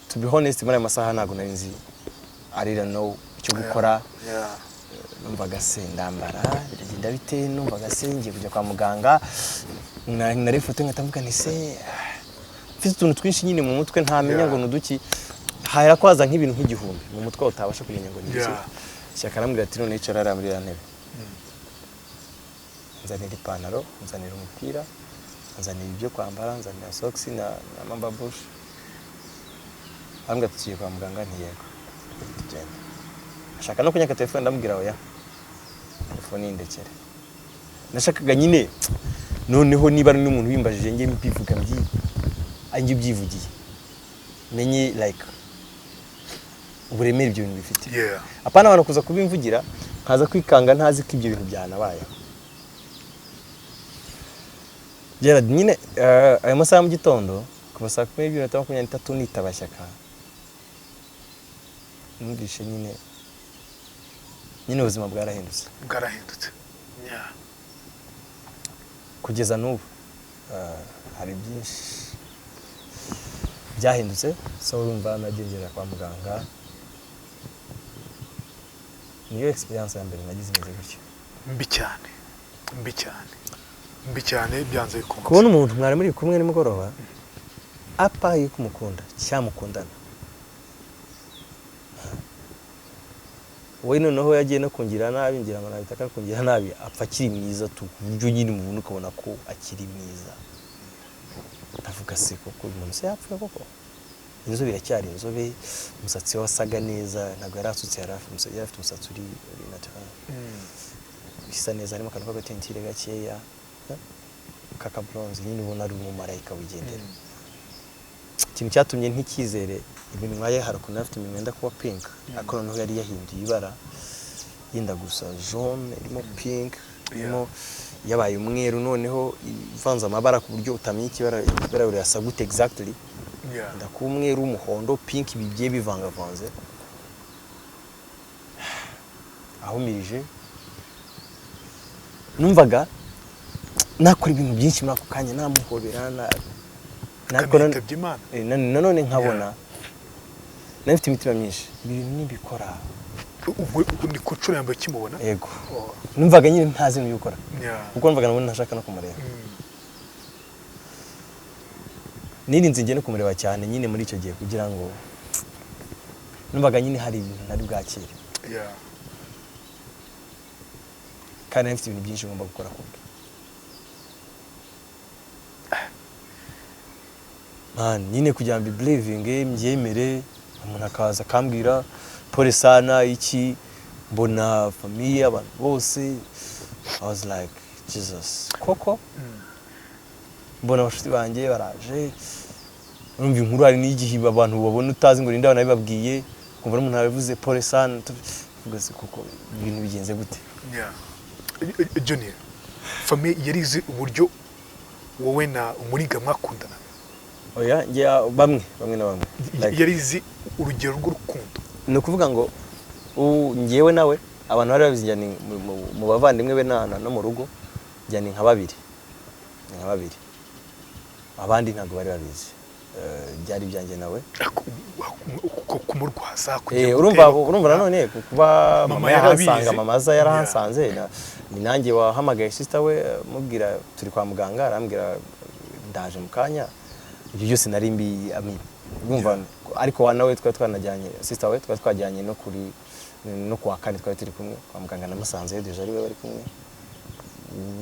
To be honest, muri ayo masaha ntabwo nari nzi, I didn't know icyo gukora. Numvaga se ndambara biragenda bite? Numvaga se ngiye kujya kwa muganga, nari ifoto nkahita nti se mfite utuntu twinshi nyine mu mutwe ntamenya ngo ni uduki, hahera ko haza nk'ibintu nk'igihumbi mu mutwe utabasha kumenya ngo ni iki. Shyaka arambwira ati none yicara hariya muri iriya ntebe, nzanira ipantaro, nzanira umupira, nzanira ibyo kwambara, nzanira socks na mamba bush. Arambwira ati tugiye kwa muganga, nti yego tugenda. Ashaka no kunyaka telefone, ndamubwira oya, telefone yindekere. Nashakaga nyine noneho niba ari n'umuntu wimbajije njye mbivuga njye ubyivugiye, menye like uburemere ibyo bintu bifite, apana abantu kuza kubimvugira nkaza kwikanga ntazi ko ibyo bintu byanabayeho. Gerard nyine, ayo masaha mu gitondo kuva saa 12:23 nitaba Shyaka, numvishe nyine ubuzima bwarahindutse. Bwarahindutse. Kugeza n'ubu hari byinshi byahindutse. So urumva nagendera kwa muganga, niyo experience ya mbere nagize imeze gutyo. Mbi cyane, mbi cyane, mbi cyane byanze bikunze. Kubona umuntu mwari muri kumwe nimugoroba apa yuko umukunda cyamukundana we, noneho yagiye no kungira nabi, ngira ngo nabita ko kungira nabi, apfa akiri mwiza tu, ku buryo nyine umuntu ukabona ko akiri mwiza. Ndavuga se koko uyu muntu se yapfuye koko? Inzobe iracyari inzobe, umusatsi we wasaga neza, ntabwo yari asutse, yari afite umusatsi uri natural, bisa neza, harimo akantu k'agatentire gakeya kaka bronze nyine, ubona ari umumarayika wigendera. Ikintu cyatumye ntikizere, iminwa ye hari ukuntu yari afite iminwa yenda kuba pink, ariko noneho yari yahinduye ibara, yenda gusa jaune irimo pink, irimo yabaye umweru, noneho ivanze amabara ku buryo utamenya ikibara, ibara rirasa gute exactly. Yenda kuba umweru, umuhondo, pink, bigiye bivangavanze. Ahumirije, numvaga nakora ibintu byinshi muri ako kanya, namuhobera ariko Akanitabye Imana. Nanone nkabona nari mfite imitima myinshi, ibintu nibikora. Ubwo ni ku nshuro ya mbere ukimubona? Yego. Oh. Numvaga nyine ntazi ibintu gukora, kuko numvaga nabona ntashaka no kumureba. Nirinze njye no kumureba cyane nyine muri icyo gihe, kugira ngo numvaga nyine hari ibintu ntari bwakire, kandi nari mfite ibintu byinshi ngomba gukora kubwe. Man, nyine kugira ngo mbibelivinge, mbyemere, umuntu akaza akambwira pole sana iki, mbona famille, abantu bose, I was like Jesus koko. Mbona abashuti banjye baraje, urumva inkuru hari n'igihe abantu babona utazi ngo ninde wanabibabwiye, Kumva n'umuntu yabivuze, pole sana, tuvuga se kuko ibintu bigenze gute? Yeah. Junior, famille yari izi uburyo wowe na Umuringa mwakundanaga? Oya, njye bamwe bamwe na bamwe. Like, Yari izi urugero rw'urukundo? Ni ukuvuga ngo njyewe nawe abantu bari babizi, njya ni mu bavandimwe be no mu rugo, njya ni nka babiri, ni nka babiri, abandi ntabwo bari babizi. Byari ibyanjye nawe. Kumurwaza kugira ngo Urumva, utebe- urumva nanone kuba Mama mama yarahansanga, yarabizi. Mama aza yarahansanze, ni nanjye wahamagaye sister we, mubwira turi kwa muganga, arambwira ndaje mu kanya. Ibyo byose nari mbi, I mean, urumva, ariko wa nawe twari twanajyanye, sister we twari twajyanye no kuri no kuwa kane, twari turi kumwe kwa muganga, namusanze déjà ari we bari kumwe.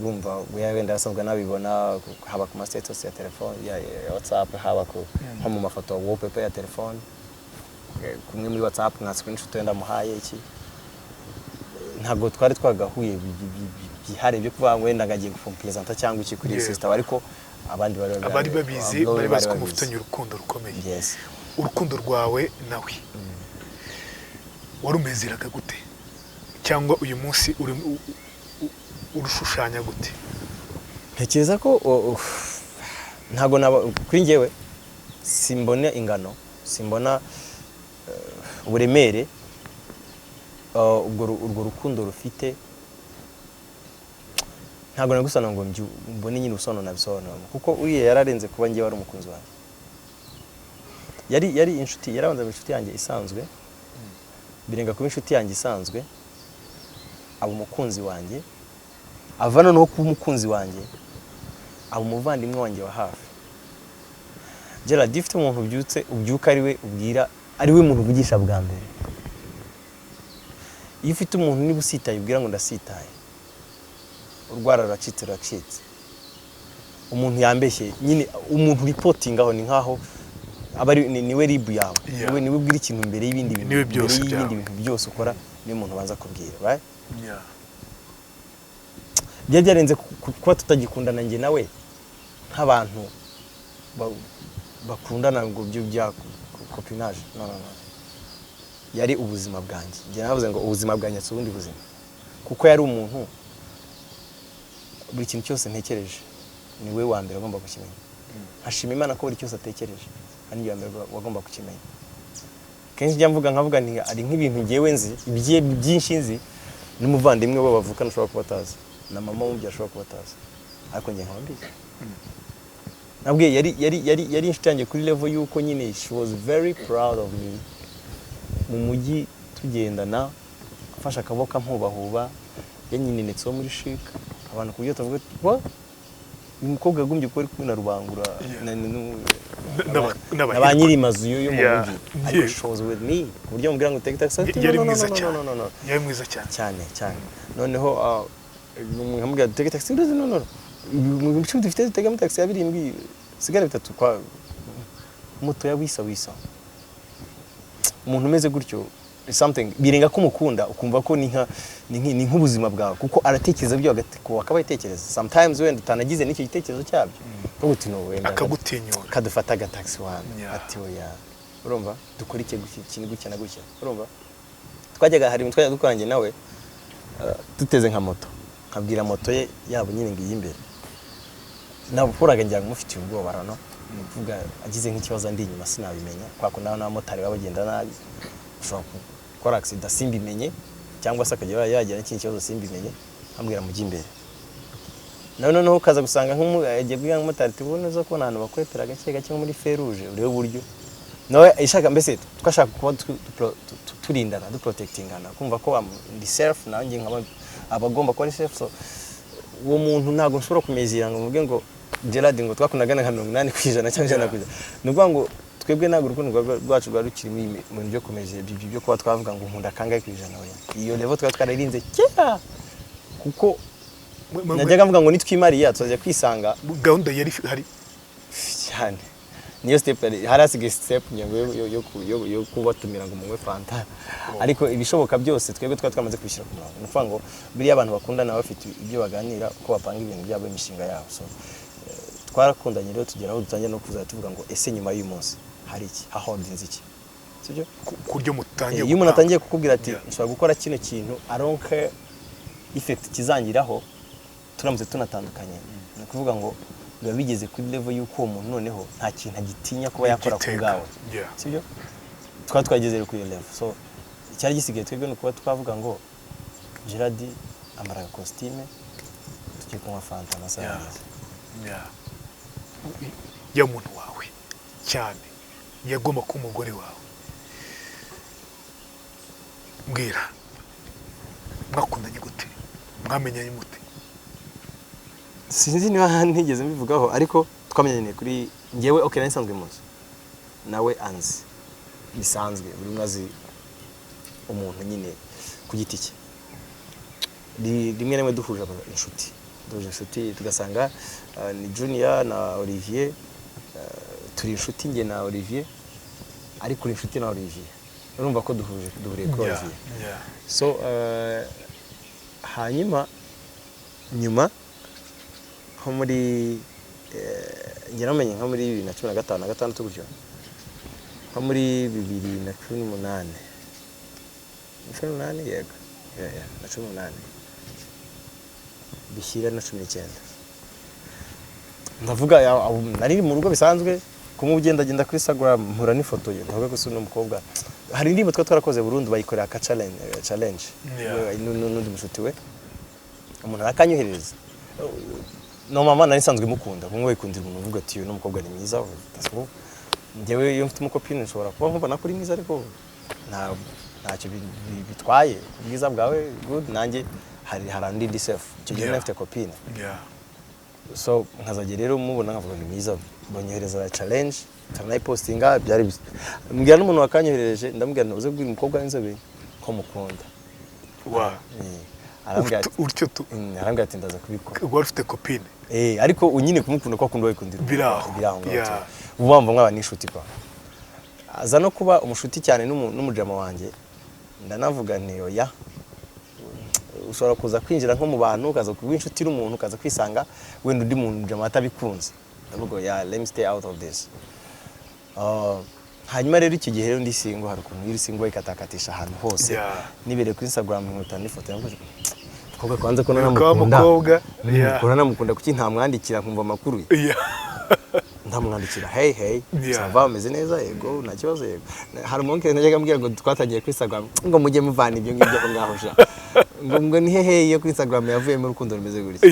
Urumva we wenda asanzwe anabibona, haba ku ma status ya telefone ya WhatsApp, haba ku nko mu mafoto wallpaper ya telefone, kumwe muri WhatsApp nka screenshot wenda muhaye iki. Ntabwo twari twagahuye byihariye byo kuvuga ngo wenda ngagiye kumpresenta cyangwa iki kuri sister, ariko abandi bari Abari babizi, abo bari bazi ko babizi. mufitanye urukundo rukomeye. Yes. Urukundo rwawe nawe warumezeraga gute, cyangwa uyu munsi urushushanya gute? Ntekereza ko ntabwo naba kuri njyewe simbona ingano, simbona uburemere urwo rukundo rufite. Ntabwo nagusobanura ngo mbone nyine ubusobanuro nabisobanuramo, kuko uriya yararenze kuba njyewe wari umukunzi wanjye. Yari inshuti, yarabanza inshuti yanjye isanzwe, birenga kuba inshuti yanjye isanzwe, aba umukunzi wanjye, ava noneho kuba umukunzi wanjye aba umuvandimwe wanjye wa hafi. Gerard, iyo ufite umuntu ubyutse ubyuka ari we ubwira, ari we muntu uvugisha bwa mbere, iyo ufite umuntu niba usitaye ubwira ngo ndasitaye, urwara ruracitse ruracitse, umuntu yambeshye nyine, umuntu uripotingaho ni nkaho aba ari niwe ribu yawe. Niwe ubwira ikintu mbere y'ibindi bintu, Niwe byose mbere y'ibindi byawe. bintu byose ukora, niwe muntu ubanza kubwira, right? Yeah. Byari byarenze kuba tutagikundana njye nawe nk'abantu bakundana ngo byo bya copinage. No, no, no, yari ubuzima bwanjye. Njye navuze ngo ubuzima bwanjye si ubundi buzima, kuko yari umuntu buri kintu cyose ntekereje ni we wa mbere agomba kukimenya. Nkashima Imana ko buri cyose atekereje ari njye wa mbere wagomba kukimenya. Kenshi njya mvuga, nkavuga nti ari nk'ibintu ngewe nzi ibye byinshi nzi n'umuvandimwe we bavukana ashobora kuba atazi, na mama w'umubyeyi ashobora kuba atazi, ariko njye nkaba mbizi. Nabwiye yari inshuti yanjye kuri level y'uko nyine she was very proud of me. Mu mujyi tugendana afashe akaboko ampubahuba, yanyininitseho muri Chic, abantu ku buryo tuvuga ati, "What? Uyu mukobwa yagombye kuba ari kumwe na Rubangura N'abahirwa. na ba nyiri mazu yo mu mujyi, ariko she was with me ku buryo mubwira ngo take taxi, ati, Yari no, no, mwiza no, no, cyane. no, no, no." Yari mwiza cyane. Cyane cyane. Noneho nkamubwira dutege taxi, no, no, no, mu 10 dufite dutegamo taxi ya 7, sigara 3 kwa moto ya wisa wisa. Umuntu umeze gutyo is something birenga ko umukunda, ukumva ko ni nk'ubuzima bwawe, kuko aratekereza byo hagati ko akaba yitekereza sometimes wenda utanagize n'icyo gitekerezo cyabyo, uvuga uti no wenda Akagutinyura. Kadufata agataxi wana. Ati oya, urumva dukora iki gutya, iki gutya na gutya. Urumva twajyaga, hari ibintu twajyaga dukora njye nawe, duteze nka moto, nkabwira moto ye yabo nyine ngo iyi imbere. Nahoraga ngira ngo mufitiye ubwoba rano, ni ukuvuga agize nk'ikibazo ndi inyuma sinabimenya, kwa kundi n'abamotari baba bagenda nabi, ushobora gukora accident simbimenye, cyangwa se akajya yagira n'ikindi kibazo simbimenye, nkambwira mujye imbere. Nawe noneho ukaza gusanga agiye kubwira nk'umumotari tubona uza kubona ahantu bakwepera gake gake nko muri feruje, urebe uburyo nawe ishaka, mbese twashaka kuba turindana, duprotectingana, kumva ko ndi safe nanjye nkaba abagomba kuba ari safe. So uwo muntu ntabwo nshobora kumezera ngo mvuge ngo Gerard ngo twakundagana nka 80% cyangwa 100%. Ni ukuvuga ngo twebwe ntabwo urukundo rwacu rwari rukiri mu bintu byo kumezera ibyo byo kuba twavuga ngo nkunda kangahe ku ijana. Oya, iyo level twari twararinze kera, kuko najyaga mvuga ngo nitwimariya tuzajya kwisanga. Gahunda yari hari. Cyane, niyo step hari hasigaye, step ngira ngo yo kubatumira ngo munywe fanta, ariko ibishoboka byose twebwe twari twamaze kubishyira ku murongo. Ni ukuvuga ngo buriya abantu bakundana bafite ibyo baganira, uko bapanga ibintu byabo, imishinga yabo. So twarakundanye rero tugera aho dutangira no kuzajya tuvuga ngo ese nyuma y'uyu munsi hari iki, hahodinze iki? Sibyo? Ku buryo mutangiye Iyo umuntu gupanga. atangiye kukubwira ati "Nshobora gukora kino kintu, I don't care effect kizangiraho turamutse tunatandukanye," ni ukuvuga ngo biba bigeze kuri level y'uko uwo muntu noneho nta kintu agitinya kuba yakora ku Igiteka. bwawe. Sibyo? Twaba twageze rero kuri iyo level. So icyari gisigaye twebwe ni ukuba twavuga ngo Gerard, ambara agakositime, tugiye kunywa fanta, amasaha yageze. Yeah. Ya muntu wawe cyane yagomba kuba umugore wawe. Mbwira, mwakundanye gute? Mwamenyanye mute? Sinzi niba ntigeze mbivugaho, ariko twamenyaniye kuri njyewe, okay, nari nsanzwe muzi, nawe anzi bisanzwe, buri umwe azi umuntu nyine ku giti cye. Rimwe na rimwe duhuje inshuti, duhuje inshuti, tugasanga ni Junior na Olivier, turi inshuti njye na Olivier, ariko uri inshuti na Olivier, urumva ko duhuje, duhuriye kuri Olivier. So hanyuma nyuma nko muri njye namenye nko muri 2015 na gatandatu gutyo, nko muri 2018, 18, yego, yeah, na 18 bishyira na 19, ndavuga nari mu rugo bisanzwe, kumwe ugendagenda kuri Instagram, mpura n'ifoto ye, ndavuga ko uno mukobwa hari indirimbo twari twarakoze burundu, bayikorera aka challenge n'undi mushuti we, umuntu arakanyoherereza. No mama, nari nsanzwe mukunda, kumwe wikundira umuntu, uvuga ati "Uyu mukobwa ni mwiza." That's all. Njyewe iyo mfite umukopine nshobora kuba nkubona ko uri mwiza, ariko ntacyo bitwaye ubwiza bwawe, good, nanjye hari andi ndi safe. Icyo gihe nari mfite copine. So nkazajya rero mubona nkavuga ni mwiza. Banyohereza challenge, turanayipostinga, byari mbwira n'umuntu wakanyoherereje, ndamubwira nti uze kubwira umukobwa w'inzobe ko mukunda. Arambwira ati Utyo tu Arambwira ati ndaza kubikora. Wari ufite copine? Eh, ariko nyine kumukunda ko akunda wikundira. Biri aho. Biri aho ngaho. Ubu wumva mwaba n'inshuti kwa aza no kuba umushuti cyane n'umujama wanjye. Ndanavuga nti oya, ushobora kuza kwinjira nko mu bantu, ukaza kuba inshuti n'umuntu, ukaza kwisanga wenda undi muntu mujama atabikunze. Ndavuga ya, let me stay out of this. Hanyuma rero icyo gihe rero ndi single, hari ukuntu iyo uri single ikatakakatisha ahantu hose. Nibereye kuri Instagram, nkuta n'ifoto yavuze mukobwa kwanza ko Wa nanamukunda. mukobwa, yeah. Ko nanamukunda, kuki ntamwandikira nkumva amakuru ye? Ndamwandikira: "Hey, hey." "Ça va, umeze neza?" "Yego, nta kibazo, yego." Hari umuntu najyaga ambwira ngo twatangiye kuri Instagram, ngo mujye muvana ibyo ngibyo aho ngaho sha, ngo ni hehe iyo kuri Instagram yavuyemo urukundo rumeze gutya?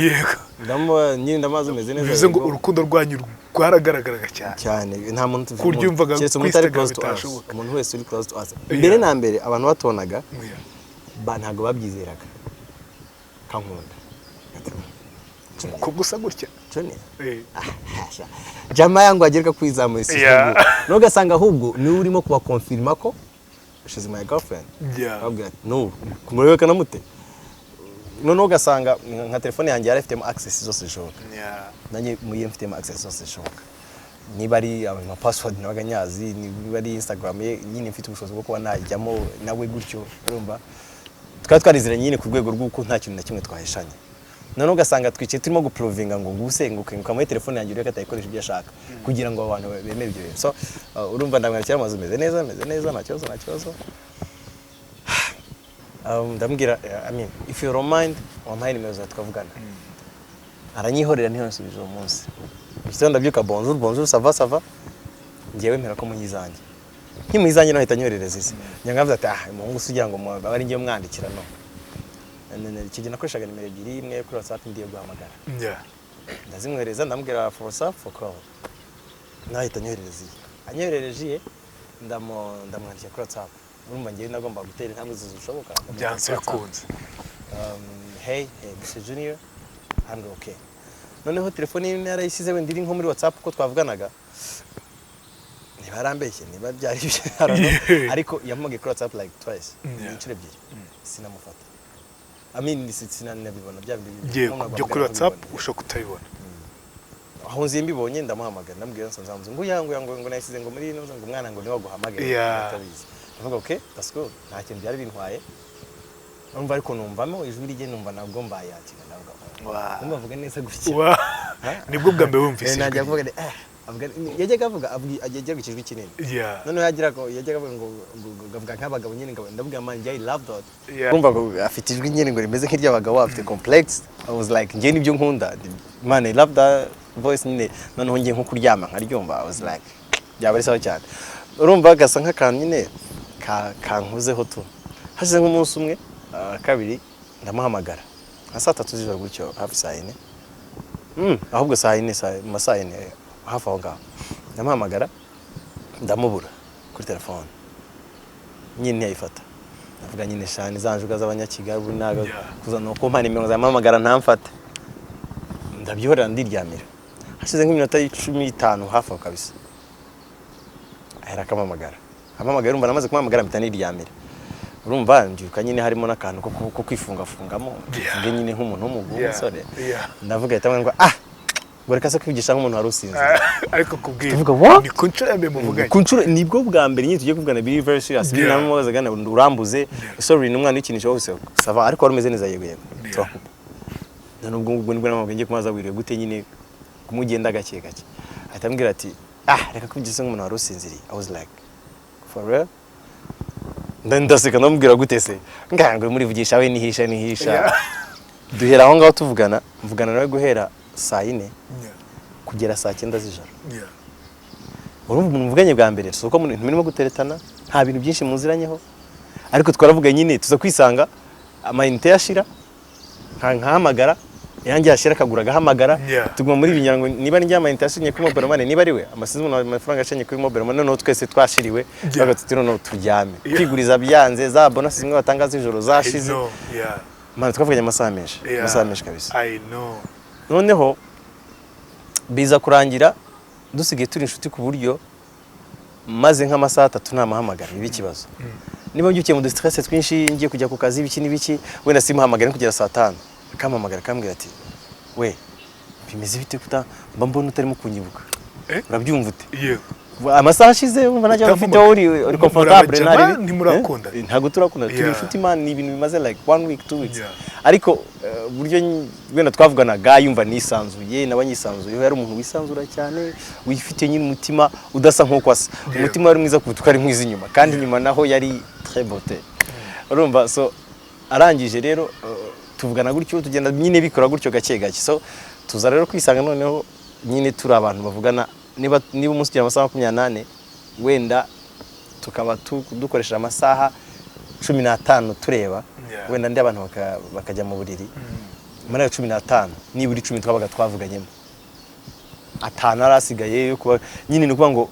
Nyine ndamazi umeze neza. Bivuze ngo Yego. urukundo rwanyu rwaragaragaraga cyane. Cyane, nta muntu Ku buryo yumvaga keretse kuri umuntu utari Instagram close to us. bitashoboka. Umuntu wese uri close to us, mbere na mbere abantu batonaga ntabwo babyizeraga kankunda. Umukobwa usa gutya. Junior. Eh. Jama yangu agereka kwizamura isi, n'ugasanga ahubwo niwe urimo kubakonfirima ko she's my girlfriend. Babwira ati no kumurebe mute. Noneho ugasanga nka telefone yanjye yari ifitemo access zose zishoboka. Nanjye muri yo mfitemo access zose zishoboka, niba ari ama password nabaga nyazi, niba ari Instagram ye nyine mfite ubushobozi bwo kuba najyamo nawe gutyo. Urumva twari twariziranye nyine ku rwego rw'uko nta kintu na kimwe twaheshanye. Noneho ugasanga twicaye turimo guprovinga ngo nguse ngo muri telefone yanjye urebe ko atayikoresha ibyo ashaka, kugira ngo abantu bemere ibyo bintu. So urumva ndamwandikira amazu meze neza, meze neza, nta kibazo, nta kibazo. Ndamubwira, I mean, if you don't mind, wampaye nimero zawe tukavugana. Aranyihorera, ntiyansubije uwo munsi. Mu ndabyuka: "Bonjour, bonjour, ça va, ça va." Ngewe mpera ko munyizanjye nkimuyizanjye nawe ahita anyoherereza izi. Nyangavuze ati ah, umuhungu se ugira ngo abe ari ngiye mwandikira. No icyo gihe nakoreshaga nimero ebyiri, imwe yo kuri WhatsApp, indi yo guhamagara. Ndazimwohereza, ndamubwira for WhatsApp, for call. Nawe ahita anyoherereza iye. Anyoherereje iye, ndamwandikira kuri WhatsApp. Urumva ngewe nagomba gutera intambwe zose zishoboka, ndamwandikira Byanze kuri WhatsApp. bikunze. Hey, hey, this is Junior. Arambwira okay. Noneho telefone ye narayisize wenda iri nko muri WhatsApp uko twavuganaga, niba yarambeshye, niba byari ibyo, I don't know. Ariko yampamagaye kuri WhatsApp like twice, inshuro ebyiri, sinamufata. I mean, sinanabibona bya bindi Yego, byo kuri WhatsApp ushobora kutabibona. Aho nzi mbibonye ndamuhamagara, ndamubwira nsanze ngo ya ngo nayisize ngo muri ino ngo umwana ngo niwe waguhamagaye. Atabizi. Ndavuga okay, that's good, nta kintu byari bintwaye. Urumva ariko numvamo ijwi rye, numva nabwo mbaye yakira, ndavuga numva mvuga neza gutya. Nibwo bwa mbere wumvise Najya ijwi. kuvuga nti eh. Avuga, yajyaga avuga, yajyaga ikijwi kinini. Noneho yajyaga avuga ngo avuga nk'abagabo nyine, ngo ndavuga: "Man, I love that." Urumva ngo afite ijwi nyine ngo rimeze nk'iry'abagabo, afite complex. I was like, njye nibyo nkunda, man, I love that voice nyine. Noneho ngiye nko kuryama nkaryumva, I was like, byaba ari sawa cyane. Urumva gasa nk'akantu nyine kankuzeho tu. Hashize nk'umunsi umwe, kabiri, ndamuhamagara nka saa 3 z'ijoro gutyo, hafi saa 4, ahubwo saa 4, mu ma saa 4 hafi aho ngaho. Ndamuhamagara, ndamubura kuri telefone nyine, ntiyayifata. Ndavuga nyine shani za njuga z'Abanyakigali ubu ntabwo kuza no kumpa nimero zamuhamagara ntamfate. Ndabyihorera, ndiryamira. Hashize nk'iminota 15 hafi aho kabisa, ahera akampamagara, ampamagara. Urumva namaze kumuhamagara, mpita niryamira. Urumva mbyuka nyine harimo n'akantu ko kwifungafungamo, mvuge nyine nk'umuntu w'umusore. Ndavuga, ahita ambwira ngo: "Ah," ngo "reka se kwigisha nk'umuntu wari usinziriye." Ariko kubwira Tuvuga, what? Ni ku nshuro ya mbere muvuganye? Ku nshuro, nibwo bwa mbere nyine tugiye kuvugana biri very serious. Namubazaga: "Urambuze, sorry, ni umwana w'ikinisho wose, ça va? Ariko wari umeze neza?" "Yego, yego." Turakupa. None ubwo ngubwo nibwo namubwiye ngiye kumubaza: "Wiriwe gute?" Nyine kumugenda gake gake, ahita ambwira ati: "Ah, reka kwigisha nk'umuntu wari usinziriye." I was like, "For real?" Ndaseka, ndamubwira: "Gute se?" Ngango murivugisha we nihisha nihisha. Duhera aho ngaho tuvugana, mvugana nawe guhera saa 4 kugera saa 9 z'ijoro. Urumva umuntu muvuganye bwa mbere, si uko ntimurimo guteretana, nta bintu byinshi muziranyeho, ariko twaravuga nyine, tuza kwisanga amayinite yashira nkahamagara, yanjye yashira akagura agahamagara. Tuguma muri ibi ngo niba ari njye amayinite yashinye kuri mobile money, niba ari we amasize umuntu amafaranga yashinye kuri mobile money, noneho twese twashiriwe. Turavuga tuti noneho turyame. Kwiguriza byanze, za bonus zimwe batanga z'ijoro I zashize. know, yeah. Man, twavuganye amasaha menshi, amasaha menshi kabisa. I know. Noneho biza kurangira dusigaye turi inshuti, ku buryo maze nk'amasaha 3 ntamuhamagara biba ikibazo. Niba mbyukiye mu dustress twinshi, ngiye kujya ku kazi, ibiki n'ibiki, wenda simuhamagare no kugera saa 5, akampamagara akambwira ati: "We, bimeze bite kuta mba mbona utarimo kunyibuka?" Eh? Urabyumva ute? Yego. Amasaha ashize wumva nta kibazo ufite, wowe uri comfortable. Murabajama, ntari ntimurakundana? Eh? Ntabwo turakundana, turi inshuti man, ni ibintu bimaze like one week, 2 weeks. Ariko uburyo wenda twavuganaga, yumva nisanzuye, nawe anyisanzuyeho. Yari umuntu wisanzura cyane, wifite nyine umutima udasa nk'uko asa. Umutima wari mwiza kuruta uko ari mwiza inyuma, kandi inyuma naho yari très beauté, urumva. So arangije rero, tuvugana gutyo, tugenda nyine bikora gutyo gake gake. So tuza rero kwisanga noneho nyine turi abantu bavugana, niba umunsi ugira amasaha 24, wenda tukaba dukoresha amasaha 15 tureba, wenda andi abantu bakajya mu buriri. Muri ayo 15, nibura 10 twabaga twavuganyemo, atanu yari asigaye yo kuba nyine, ni ukuvuga ngo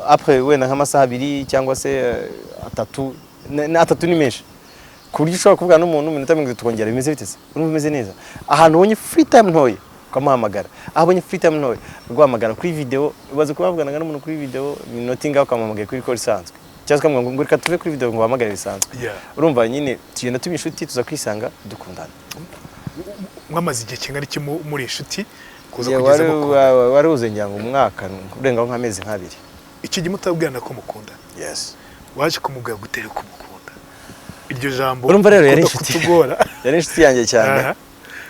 après wenda nk'amasaha 2 cyangwa se 3, 3 ni menshi, ku buryo ushobora kuvugana n'umuntu iminota 30, kongera: "Bimeze bite se? Urumva umeze neza?" Ahantu ubonye free time ntoya ukamuhamagara, aho ubonye free time ntoya uguhamagara kuri video. Ubaze kuba wavuganaga n'umuntu kuri video iminota ingahe, ukamuhamagara kuri call isanzwe, cyangwa se ukamubwira ngo reka tuve kuri video ngo uhamagare bisanzwe. Urumva nyine tugenda tuba inshuti, tuza kwisanga dukundana. Mwamaze igihe kingana iki muri inshuti kuza Yeah, kugeza wari mukundana? Wari uze ngira ngo umwaka urengaho nk'amezi nk'abiri. Icyo gihe mutabwirana ko mukundana? Yes. Waje kumubwira gute ko mukunda? Iryo jambo Urumva rero yari rikunda inshuti. kutugora. Yari inshuti yanjye cyane.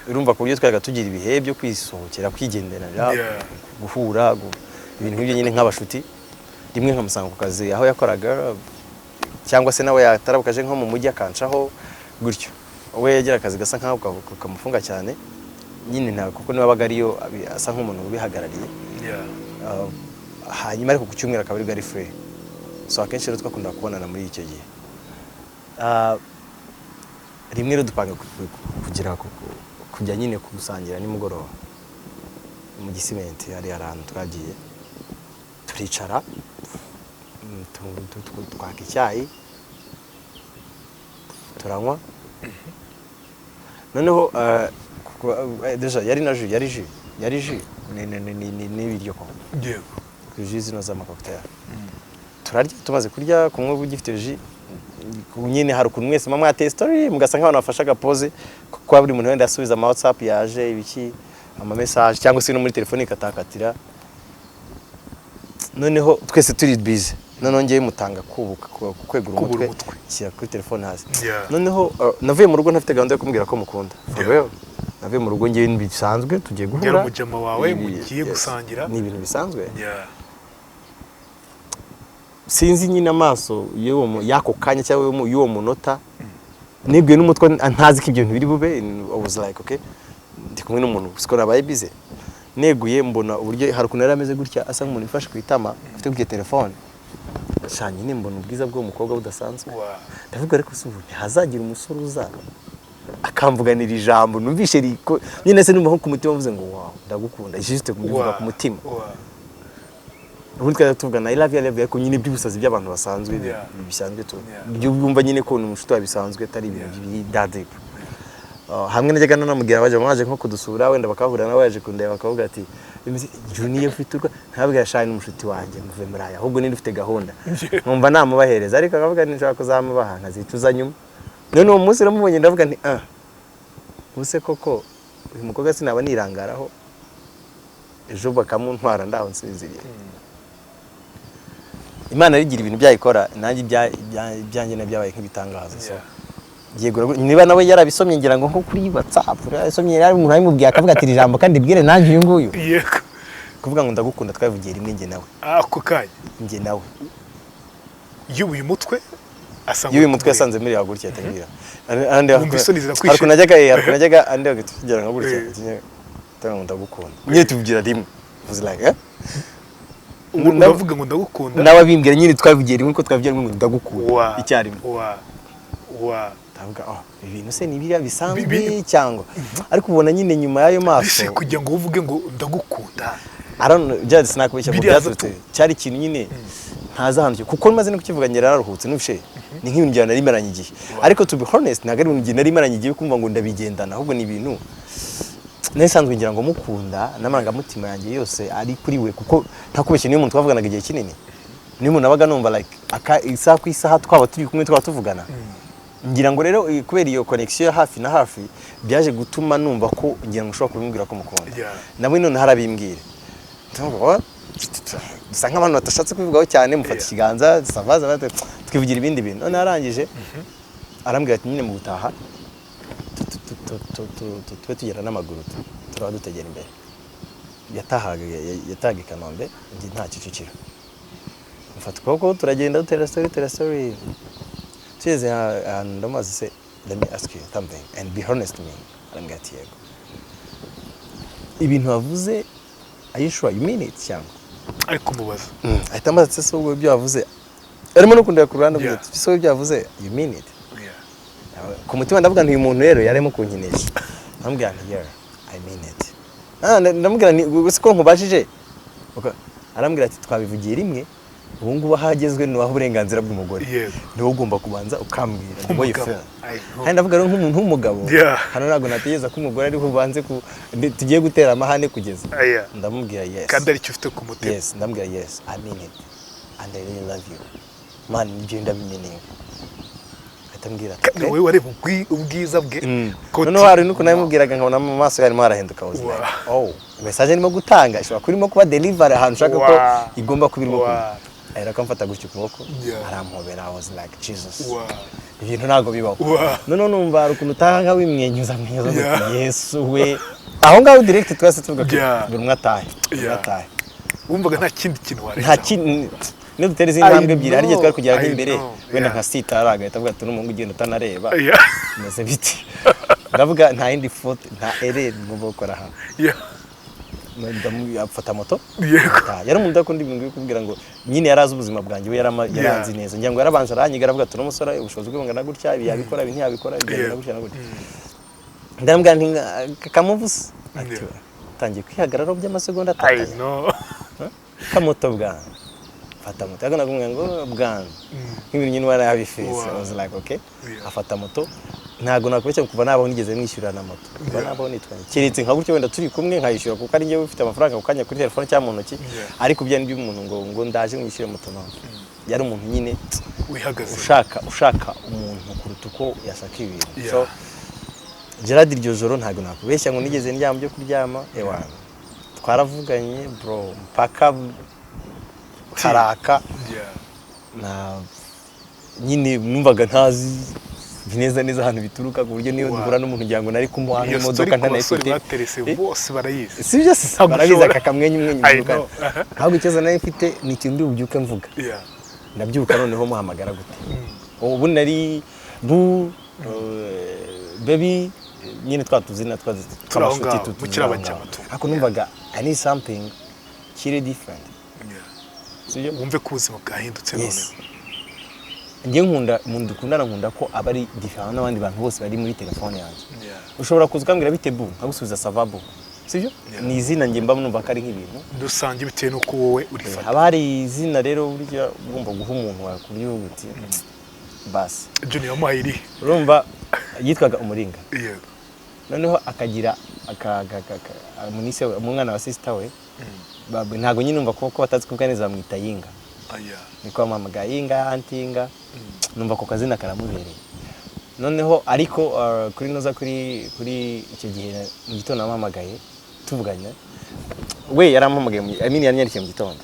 Urumva ku buryo twajyaga tugira ibihe byo kwisohokera, kwigenderera, guhura, ibintu nk'ibyo nyine nk'abashuti. Rimwe nkamusanga ku kazi aho yakoraga, cyangwa se nawe yatarabukaje nko mu mujyi akancaho gutyo. We yagira akazi gasa nkaho kamufunga cyane nyine, ntabwo kuko niwe wabaga ariyo asa nk'umuntu ubihagarariye. Hanyuma ariko ku cyumweru akaba aribwo ari free, so akenshi rero twakunda kubonana muri icyo gihe. Rimwe rero dupanga kugira kujya nyine gusangira nimugoroba mu Gisimenti. Hari ahantu twagiye, turicara, twaka icyayi, turanywa. Noneho déjà yari na jus, yari jus n'ibiryo kwa jus zino z'amacocktail. Turarya, tumaze kurya, kumwe uba ugifite jus nyine, hari ukuntu mwese muba mwateye story, mugasa nk'abantu bafashe agapoze, kuko buri muntu wenda asubiza ama WhatsApp yaje, ibiki, ama message, cyangwa se no muri telefone ikatakatira. Noneho twese turi busy, noneho ngewe mutanga kubuka kwegura Kubura umutwe, umutwe. Shyira kuri telefone hasi. Yeah. Noneho navuye mu rugo ntafite gahunda yo kumubwira ko mukunda, for real. Navuye Navuye mu rugo ngewe bisanzwe, tugiye Yari guhura. umujama wawe, mugiye gusangira. Ni ibintu bisanzwe. Sinzi nyine amaso y'ako kanya cyangwa y'uwo munota nibwiwe n'umutwe ntazi ko ibyo bintu biri bube. I was like, "Okay, ndi kumwe n'umuntu," siko nabaye busy. Neguye mbona uburyo hari ukuntu yari ameze gutya, asa nk'umuntu wifashe ku itama, afite gutya telefone. Sha, nyine mbona ubwiza bw'uwo mukobwa budasanzwe. Ndavuga, ariko se ubu ntihazagira umusore uza akamvuganira ijambo numvishe riko nyine se numva nko ku mutima mvuze ngo "Wow, ndagukunda," juste kubivuga ku mutima. Ubundi twajya tuvugana "I love you, I love you," ariko nyine by'ubusazi by'abantu basanzwe, bisanzwe tu. Ibyo wumva nyine ko ni umushuti wawe bisanzwe, atari ibintu by'i deep. Hamwe najyaga nanamubwira, bajya baje nko kudusura, wenda bakahura nawe yaje kundeba, bakavuga ati "Junior ufite urwa," ntabwo yashaye n'umushuti wanjye, muve muri aya, ahubwo ninde ufite gahunda nkumva namubahereza, ariko akavuga nti nshobora kuzamubaha nkazicuza nyuma. None uwo munsi namubonye ndavuga nti "Ah, ubuse koko uyu mukobwa sinaba nirangaraho ejo bakamuntwara ndaho nsinziriye?" Imana rigira ibintu byayikora, nanjye ibyanjye na byabaye nk'ibitangaza. So yego, niba nawe yarabisomye, ngira ngo nko kuri WhatsApp yarabisomye, yari umuntu abimubwiye akavuga ati "Iri jambo kandi bwire nanjye uyu nguyu." Kuvuga ngo ndagukunda twabivugiye rimwe njye nawe. Ako kanya. Njye nawe. Yubuye umutwe asanga Y'uyu mutwe yasanze muri gutya atangira. Wumva isoni zirakwishe. Hari ukuntu najyaga andi tugira nka gutya, tugira ngo ndagukunda nyine tuvugira rimwe. I was like, "Eh?" Ubu uravuga ngo ndagukunda. Nawe abimbwira nyine twabivugiye rimwe, ko twabivugiye rimwe ngo ndagukunda icyarimwe. Wa Ndavuga, "Oh, ibi bintu se ni biriya bisanzwe cyangwa?" Ariko ubona nyine nyuma y'ayo maso Ese kugira ngo uvuge ngo ndagukunda I don't know, byari sinakubeshya ngo Biriya byaturutse, cyari ikintu nyine ntazi ahantu kuko maze no kukivuga ngera nararuhutse, nufishe ni nk'ibintu njyana nari maranye igihe. Ariko to be honest, ntabwo ari ibintu nari maranye igihe kumva ngo ndabigendana, ahubwo ni ibintu nari nsanzwe ngira ngo mukunda n'amarangamutima yanjye yose ari kuri we, kuko ntakubeshye niyo umuntu twavuganaga igihe kinini, niyo umuntu abaga numva like isaha ku isaha twaba turi kumwe, twaba tuvugana. Ngira ngo rero kubera iyo connection ya hafi na hafi byaje gutuma numva ko ngira ngo ushobora kubimubwira ko mukunda. Nawe none harabimbwira. Ndavuga, "Oh, dusa nk'abantu batashatse kubivugaho cyane," mufata ikiganza savaza twivugira ibindi bintu. None arangije arambwira ati nyine mu gutaha tube tugenda n'amaguru, turaba dutegera imbere. Yatahaga i Kanombe, njye nta Kicukiro. Mfata ukuboko turagenda, dutera story, tera story, tugeze ahantu ndamubaza se, "Let me ask you something and be honest to me." Arambwira ati "Yego." "Ibintu wavuze, are you sure you mean it cyangwa?" Ari kumubaza. Ahita ambaza ati "Se ubwo ibyo wavuze," arimo no kundeba ku ruhande, avuga ati "Se ibyo wavuze, you mean it?" Ku mutima ndavuga nti uyu muntu rero yarimo kunkinisha. Ndamubwira nti "Yeah, I mean it." Ah, ndamubwira nti "Gusa ko nkubajije?" Arambwira ati "Twabivugiye rimwe, ubu ngubu ahagezwe ni aho uburenganzira bw'umugore, niwe ugomba kubanza ukambwira the way you Nk'umugabo. feel." I know. Kandi ndavuga rero nk'umuntu w'umugabo, hano ntabwo nategereza ko umugore ariho ubanze tugiye gutera amahane kugeza. Ndamubwira yes. Kandi aricyo ufite ku mutima. Yes, ndamubwira "Yes, I mean it and I really love you, man, nibyo ndabimeninga." Ahita ambwira ati Kandi "Okay." wowe wareba ubwiza bwe ko Noneho hari n'ukuntu nabimubwiraga nkabona mu maso yarimo harahinduka. I was like, "Oh, message ndimo gutanga ishobora kuba irimo kuba delivery ahantu ushaka ko igomba kuba irimo kuba." Ahera ko amfata gutya ukuboko, arampobera. I was like, "Jesus, ibintu ntabwo bibaho." Noneho numva hari ukuntu utaha nka wimwenyuza mwenyuza ngo "Yesu we!" Aho ngaho direct twese tuvuga ko buri umwe atahe, buri umwe atahe. Wumvaga nta kindi kintu Nta warenzaho. kintu. Niyo dutera izindi I ntambwe ebyiri, hari igihe twari kugera know, nk'imbere, I know, wenda nka sitara, agahita avuga ati n'umuhungu ugenda utanareba bimeze biti. Ndavuga nta yindi faute, nta erreur ngomba gukora hano. Afata moto. Yari umuntu udakunda ibintu byo kubwira ngo nyine yari azi ubuzima bwanjye, we yaranzi neza. Ngira ngo yarabanje aranyiga, aravuga ati n'umusore ubushobozi bwe bungana gutya, ibi yabikora, ibi ntiyabikora, ibi byagenda gutya na gutya. Ndamubwira nti kamuvuze ati tangiye kwihagararaho by'amasegonda I 3. know. Kamoto bwana, fata moto. Yagana kumubwira ngo bwana, nk'ibintu nyine ubona yabifise. I was like, "Okay." Afata moto. Ntabwo nakubeshya, kuva nabaho nigeze mwishyurira na moto, kuva nabaho nitwaye, keretse nka gutyo wenda turi kumwe nkayishyura kuko ari njyewe ufite amafaranga ako kanya kuri telefone cyangwa mu ntoki. Ariko ibyo ni by'umuntu ngo ndaje mwishyure moto, no. Yari umuntu nyine wihagaze, ushaka umuntu kuruta uko yashaka ibintu. So Gerard, iryo joro ntabwo nakubeshya ngo nigeze ndyama byo kuryama. Ewana, twaravuganye bro mpaka haraka. Na nyine numvaga ntazi Neza neza ahantu bituruka, ku buryo niyo duhura n'umuntu ngira ngo nari kumuha Iyo nk'imodoka story ku basore ntanayifite. baterese bose barayizi. Si byo se? Ntabwo Barabizi. ushobora. Aka kamwenyu mwenyu. I Mbyuka know. ahubwo ikibazo nari mfite ni ikintu ndi bubyuke mvuga. Ndabyuka, noneho muhamagara gute? Ubu nari bu baby nyine, twa tuzina twa Turi aho tw'amashuti ngaho, turi mukiri aho abajama ngaho. tu. Ariko numvaga I need something kiri different. Sibyo? Wumve ko ubuzima bwahindutse. Yes. Noneho Njye nkunda umuntu dukundana, nkunda ko aba ari different n'abandi bantu bose bari muri telefone yanjye. Ushobora kuza ukambwira "Bite boo?" nkagusubiza "Ça va boo?" Sibyo? Yeah. Ni izina njye mba numva ko ari nk'ibintu Dusange bitewe n'uko wowe urifata. Haba hari izina rero burya ugomba guha umuntu wawe, ku buryo uvuga uti basi. Junior wamuhaye irihe? Urumva yitwaga Umuringa. Noneho akagira munise we, umwana wa sister we, ntabwo nyine numva ko batazi kuvuga neza, bamwita Yinga. Aya. Niko bamuhamagaye, Yinga, aunty Yinga. Numva ako kazina karamubereye. Noneho ariko kuri noza kuri icyo gihe mu gitondo namuhamagaye tuvuganye, we yarampamagaye I mean yanyandikiye mu gitondo.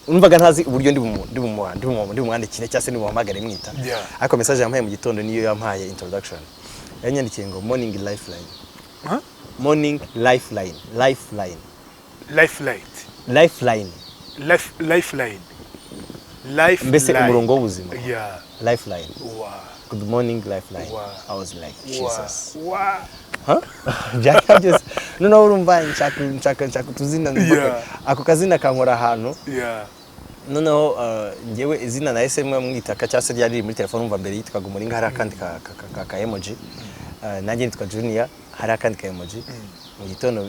Numvaga ntazi uburyo ndi bumwandikire cyangwa se ndi bumuhamagare mwita. Ariko message yampaye mu gitondo niyo yampaye introduction. Yanyandikiye ngo "Morning lifeline." Huh? Morning lifeline, lifeline. Lifeline. Lifeline. Lifeline, life. Mbese umurongo w'ubuzima. Lifeline. "Good morning lifeline." I was like, "Jesus." Huh? Byari byose. Noneho urumva nshaka utuzina, numva ako kazina kankora ahantu. Noneho njyewe izina nahise mwitaka cyangwa se ryari riri muri telefone, umva mbere yitwaga Umuringa, hari akandi ka emoji. Nanjye nitwa Junior, hari akandi ka emoji. Mu gitondo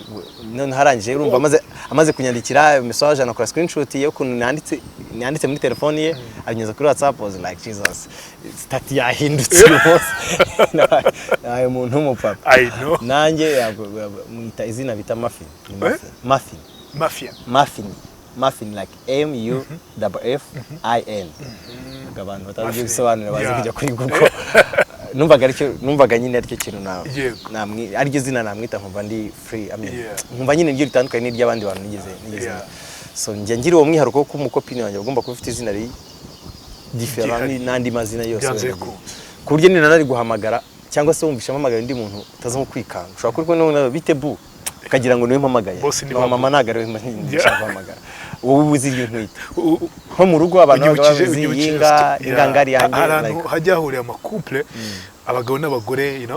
none harangije, urumva amaze kunyandikira message, anakora screenshot y'ukuntu nanditse muri telefone ye, abinyuza kuri WhatsApp. I was like, "Jesus, status yahindutse uyu munsi." Nabaye umuntu w'umupapa. I know. Nanjye mwita izina bita Muffin. Ni Muffin. Muffin. Mafia. Muffin, Muffin, like M U F F I N. Ubwo abantu batazi Muffin. gusobanura bazi kujya kuri Google. Numvaga aricyo, numvaga nyine aricyo kintu na ariryo zina namwita, nkumva ndi free, I mean, nkumva nyine niryo ritandukanye n'iry'abandi bantu nigeze. So njya ngira uwo mwihariko wo kuba umukopine wanjye agomba kuba ufite izina riri different Ryihariye. n'andi mazina yose Byanze wenda agira. bikunze. Ku buryo nina nari guhamagara cyangwa se wumvisha mpamagara undi muntu utaza nko kwikanga, ushobora kuba uri kumwe n'umuntu, "Bite boo?" ukagira ngo niwe mpamagaye. Bose ni No, ba mama ntabwo ari we nshaka guhamagara, wowe uzi iryo ntwite. Nko mu rugo abantu babaga Unyibukije bazi unyibukije Yinga, ingangari yanjye. Hari ahantu Like, hajya hahurira amacouple, abagabo n'abagore,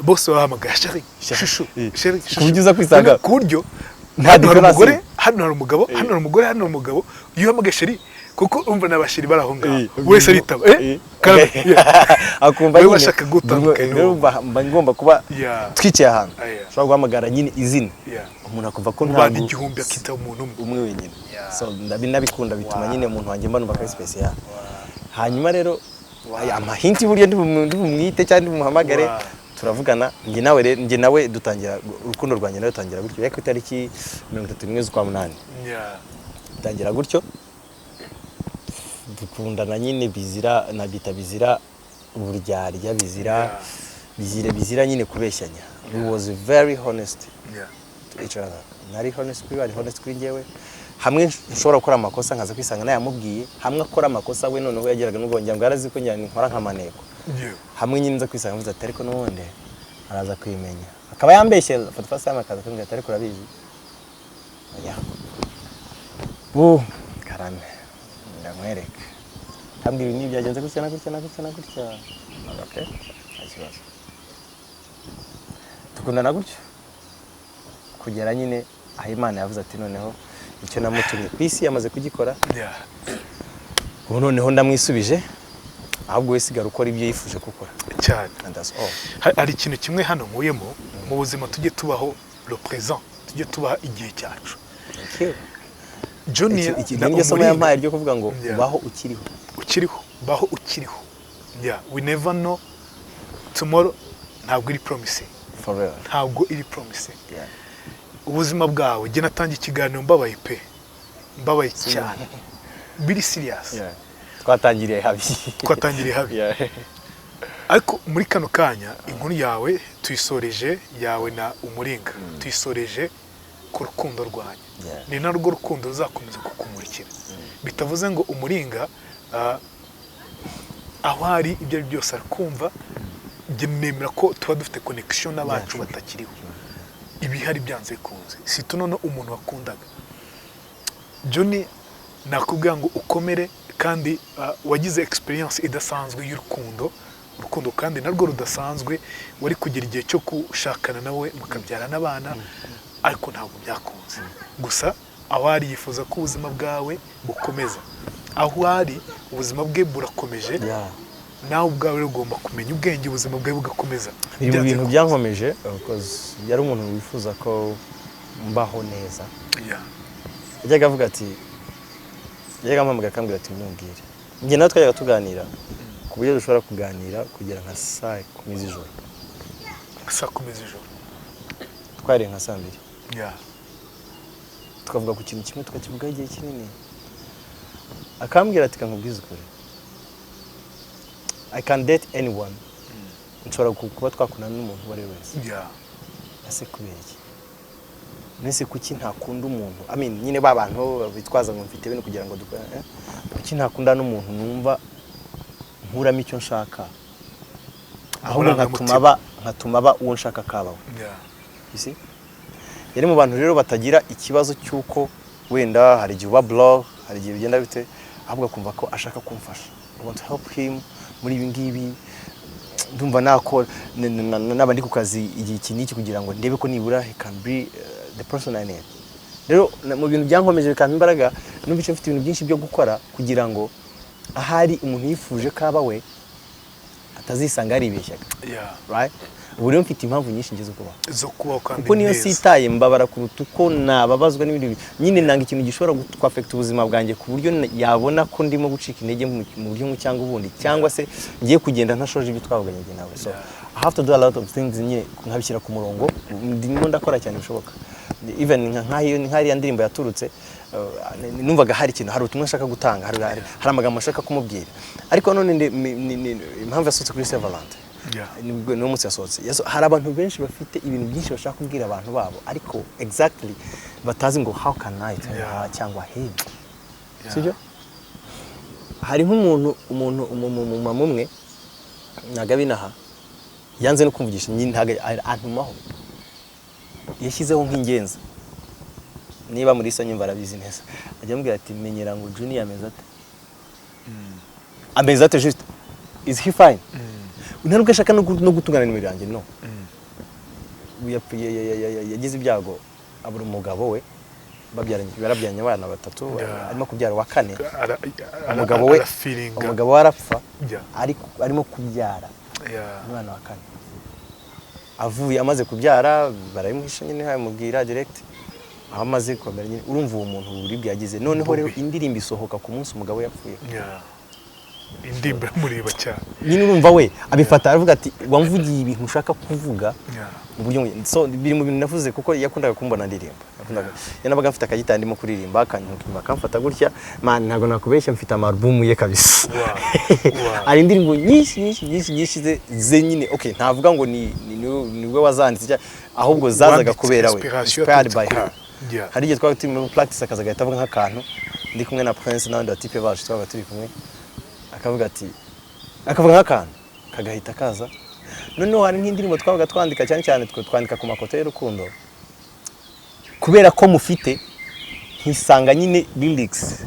bose bahamagara "chéri", "chouchou", "chéri", Ku buryo uza kwisanga Ku buryo nta hano hari difference. umugore, hano hari umugabo, hano hari umugore, hano hari umugabo. Iyo uhamagaye "chéri", kuko umva n'abachéri bari aho ngaho, wese aritaba karame, yeah. Akumva Wowe nyine washaka gutandukanya n'uwo. Urumva mba ngomba kuba twicaye ahantu ushobora guhamagara nyine izina, umuntu akumva ko Mu nta bantu 1000 akitaba umuntu umwe. Umwe wenyine. So ndabinabikunda, bituma nyine umuntu wanjye mba numva ko ari special. Hanyuma rero aya amahints buryo ndi bumwite cyangwa ndi bumuhamagare. Turavugana njye nawe rero, njye nawe dutangira urukundo rwanjye nawe dutangira gutyo, ariko itariki 31 z'ukwa munani dutangira gutyo, dukundana nyine bizira, nabyita bizira uburyarya, bizira bizira nyine kubeshyanya. We was very honest to each other. Nari honest kuri we, ari honest kuri njyewe. Hamwe nshobora gukora amakosa nkaza kwisanga nayamubwiye, hamwe akora amakosa we noneho yageraga n'ubwo ngira ngo yarazi ko njya nkora nk'amaneko. Hamwe nyine nza kwisanga mvuze ati "Ariko n'ubundi araza kwimenya," akaba yambeshye for the first time, akaza kumbwira ati "Ariko urabizi?" "Oya bu karame, ndamwereka," akambwira ibi byagenze gutya na gutya na gutya na gutya. Okay, nta kibazo. Dukundana gutyo kugera nyine aho Imana yavuze ati noneho icyo namutumye ku isi yamaze kugikora, ubu noneho ndamwisubije, ahubwo we sigara ukora ibyo yifuje gukora. Cyane. And that's all. Hari ikintu kimwe hano nkuyemo mu buzima: tujye tubaho le présent, tujye tubaha igihe cyacu. Thank you. Junior Iki na niryo somo Umuringa. yampaye ryo kuvuga ngo ubaho ukiriho. Ukiriho, baho ukiriho. Yeah, we never know tomorrow. Ntabwo iri promising. For real. Ntabwo iri promising. Ubuzima bwawe, jye natangiye ikiganiro mbabaye pe, mbabaye cyane, biri serious. Yeah. Twatangiriye habi. Twatangiriye habi. Ariko muri kano kanya inkuru yawe tuyisoreje, yawe na Umuringa, tuyisoreje ku rukundo rwanyu. Ni narwo rukundo ruzakomeza kukumurikira. Bitavuze ngo Umuringa Aho ari, ibyo ari byo byose arakumva. Njye nemera ko tuba dufite connection n'abacu batakiriho, ibihari byanze bikunze, si none umuntu wakundaga. Juni, nakubwira ngo ukomere kandi wagize experience idasanzwe y'urukundo, urukundo kandi narwo rudasanzwe. Wari kugira igihe cyo gushakana nawe mukabyara n'abana, ariko ntabwo byakunze. Gusa aho ari yifuza ko ubuzima bwawe bukomeza. Aho ari ubuzima bwe burakomeje. Nawe ubwawe rero ugomba kumenya ubwenge, ubuzima bwawe bugakomeza. Biri mu Byanze bintu bikunze. byankomeje, because yari umuntu wifuza ko mbaho neza. Yajyaga avuga ati, yajyaga ampamagara akambwira ati: "Ntumbwire." Njye nawe twajyaga tuganira ku buryo dushobora kuganira kugera nka saa 10 z'ijoro. Saa 10 z'ijoro. Twariye nka saa 2, tukavuga ku kintu kimwe, tukakivugaho igihe kinini. Akambwira ati: "Kankubwize ukuri, I can date anyone, nshobora kuba twakundana n'umuntu uwo ari we wese." Ese kubera iki? Nese kuki ntakunda umuntu? I mean, nyine ba bantu bitwaza ngo mfite ibintu kugira ngo dukore, eh? Kuki ntakunda n'umuntu numva nkuramo icyo nshaka, ahubwo nkatuma aba, nkatuma aba uwo nshaka kabawe? You see? Yari mu bantu rero batagira ikibazo cy'uko wenda hari igihe uba blog, hari igihe bigenda bite, ahubwo akumva ko ashaka kumfasha. I want to help him muri ibi ngibi. Ndumva nakora naba ndi ku kazi igihe iki n'iki kugira ngo ndebe ko nibura he can be the person I need. Rero mu bintu byankomeje bikampa imbaraga, numvise mfite ibintu byinshi byo gukora kugira ngo ahari umuntu yifuje ko aba we atazisanga yaribeshyaga. Right? Ubu rero mfite impamvu nyinshi ngeze kubaho. Zo kubaho kandi Kuko niyo neza. sitaye, mbabara kuruta uko nababazwa n'ibindi bintu. Nyine nanga ikintu gishobora kwaffecta ubuzima bwanjye ku buryo yabona ko ndimo gucika intege mu buryo bumwe cyangwa ubundi, cyangwa se ngiye kugenda ntashoje ibyo twavuganye njye nawe. So I have to do a lot of things nyine nkabishyira ku murongo. Ndimo ndakora cyane bishoboka. Even nk'ariya ndirimbo yaturutse, numvaga hari ikintu, hari ubutumwa nshaka gutanga, hari amagambo nshaka kumubwira. Ariko none impamvu yasohotse kuri Saint Valentin, nibwo niwo munsi yasohotse. Hari abantu benshi bafite ibintu byinshi bashaka kubwira abantu babo, ariko exactly batazi ngo how can I tell her cyangwa him. Sibyo? Hari nk'umuntu, umuntu, umumama umwe, ntabwo abinaha, yanze no kumvugisha nyine, ntabwo antumaho, yashyizeho nk'ingenzi. Niba muri so nyumva arabizi neza, ajya amubwira ati: "Menyera ngo Junior ameze ate, ameze ate, just is he fine?" Nta nubwo ashaka no gutungana nimero yanjye. No yagize ibyago abura umugabo we, babyaranye, barabyaranye abana batatu. Arimo kubyara uwa kane. Umugabo we, Arafeelinga. umugabo we arapfa arimo kubyara umwana wa kane. Avuye, amaze kubyara, barabimuhisha nyine, bamubwira direct aho amaze komera nyine. Urumva uwo muntu uburibwe yagize. Noneho rero Bubi. indirimbo isohoka ku munsi umugabo we yapfuye. Indirimbo iramureba cyane. Nyine urumva we abifata aravuga ati: "Wamvugiye ibintu ushaka kuvuga mu buryo." So biri mu bintu navuze, kuko yakundaga kumbona ndirimba. Yakundaga, iyo nabaga mfite akagitari ndimo kuririmba, akantu akamfata gutya. Man, ntabwo nakubeshya, mfite amarubumu ye kabisa. Hari indirimbo nyinshi nyinshi nyinshi nyinshi ze nyine. Okay, ntavuga ngo ni we wazanditse ahubwo zazaga Wanditse kubera we, inspiration inspired yaturutse by kuri her. we. Hari igihe twabaga turi muri practice, akaza agahita avuga nk'akantu, ndi kumwe na Prince n'abandi batipe bacu twabaga turi kumwe, akavuga ati, akavuga nk'akantu kagahita kaza. Noneho hari nk'indirimbo twabaga twandika, cyane cyane twe twandika ku makoto y'urukundo, kubera ko mufite nkisanga nyine lyrics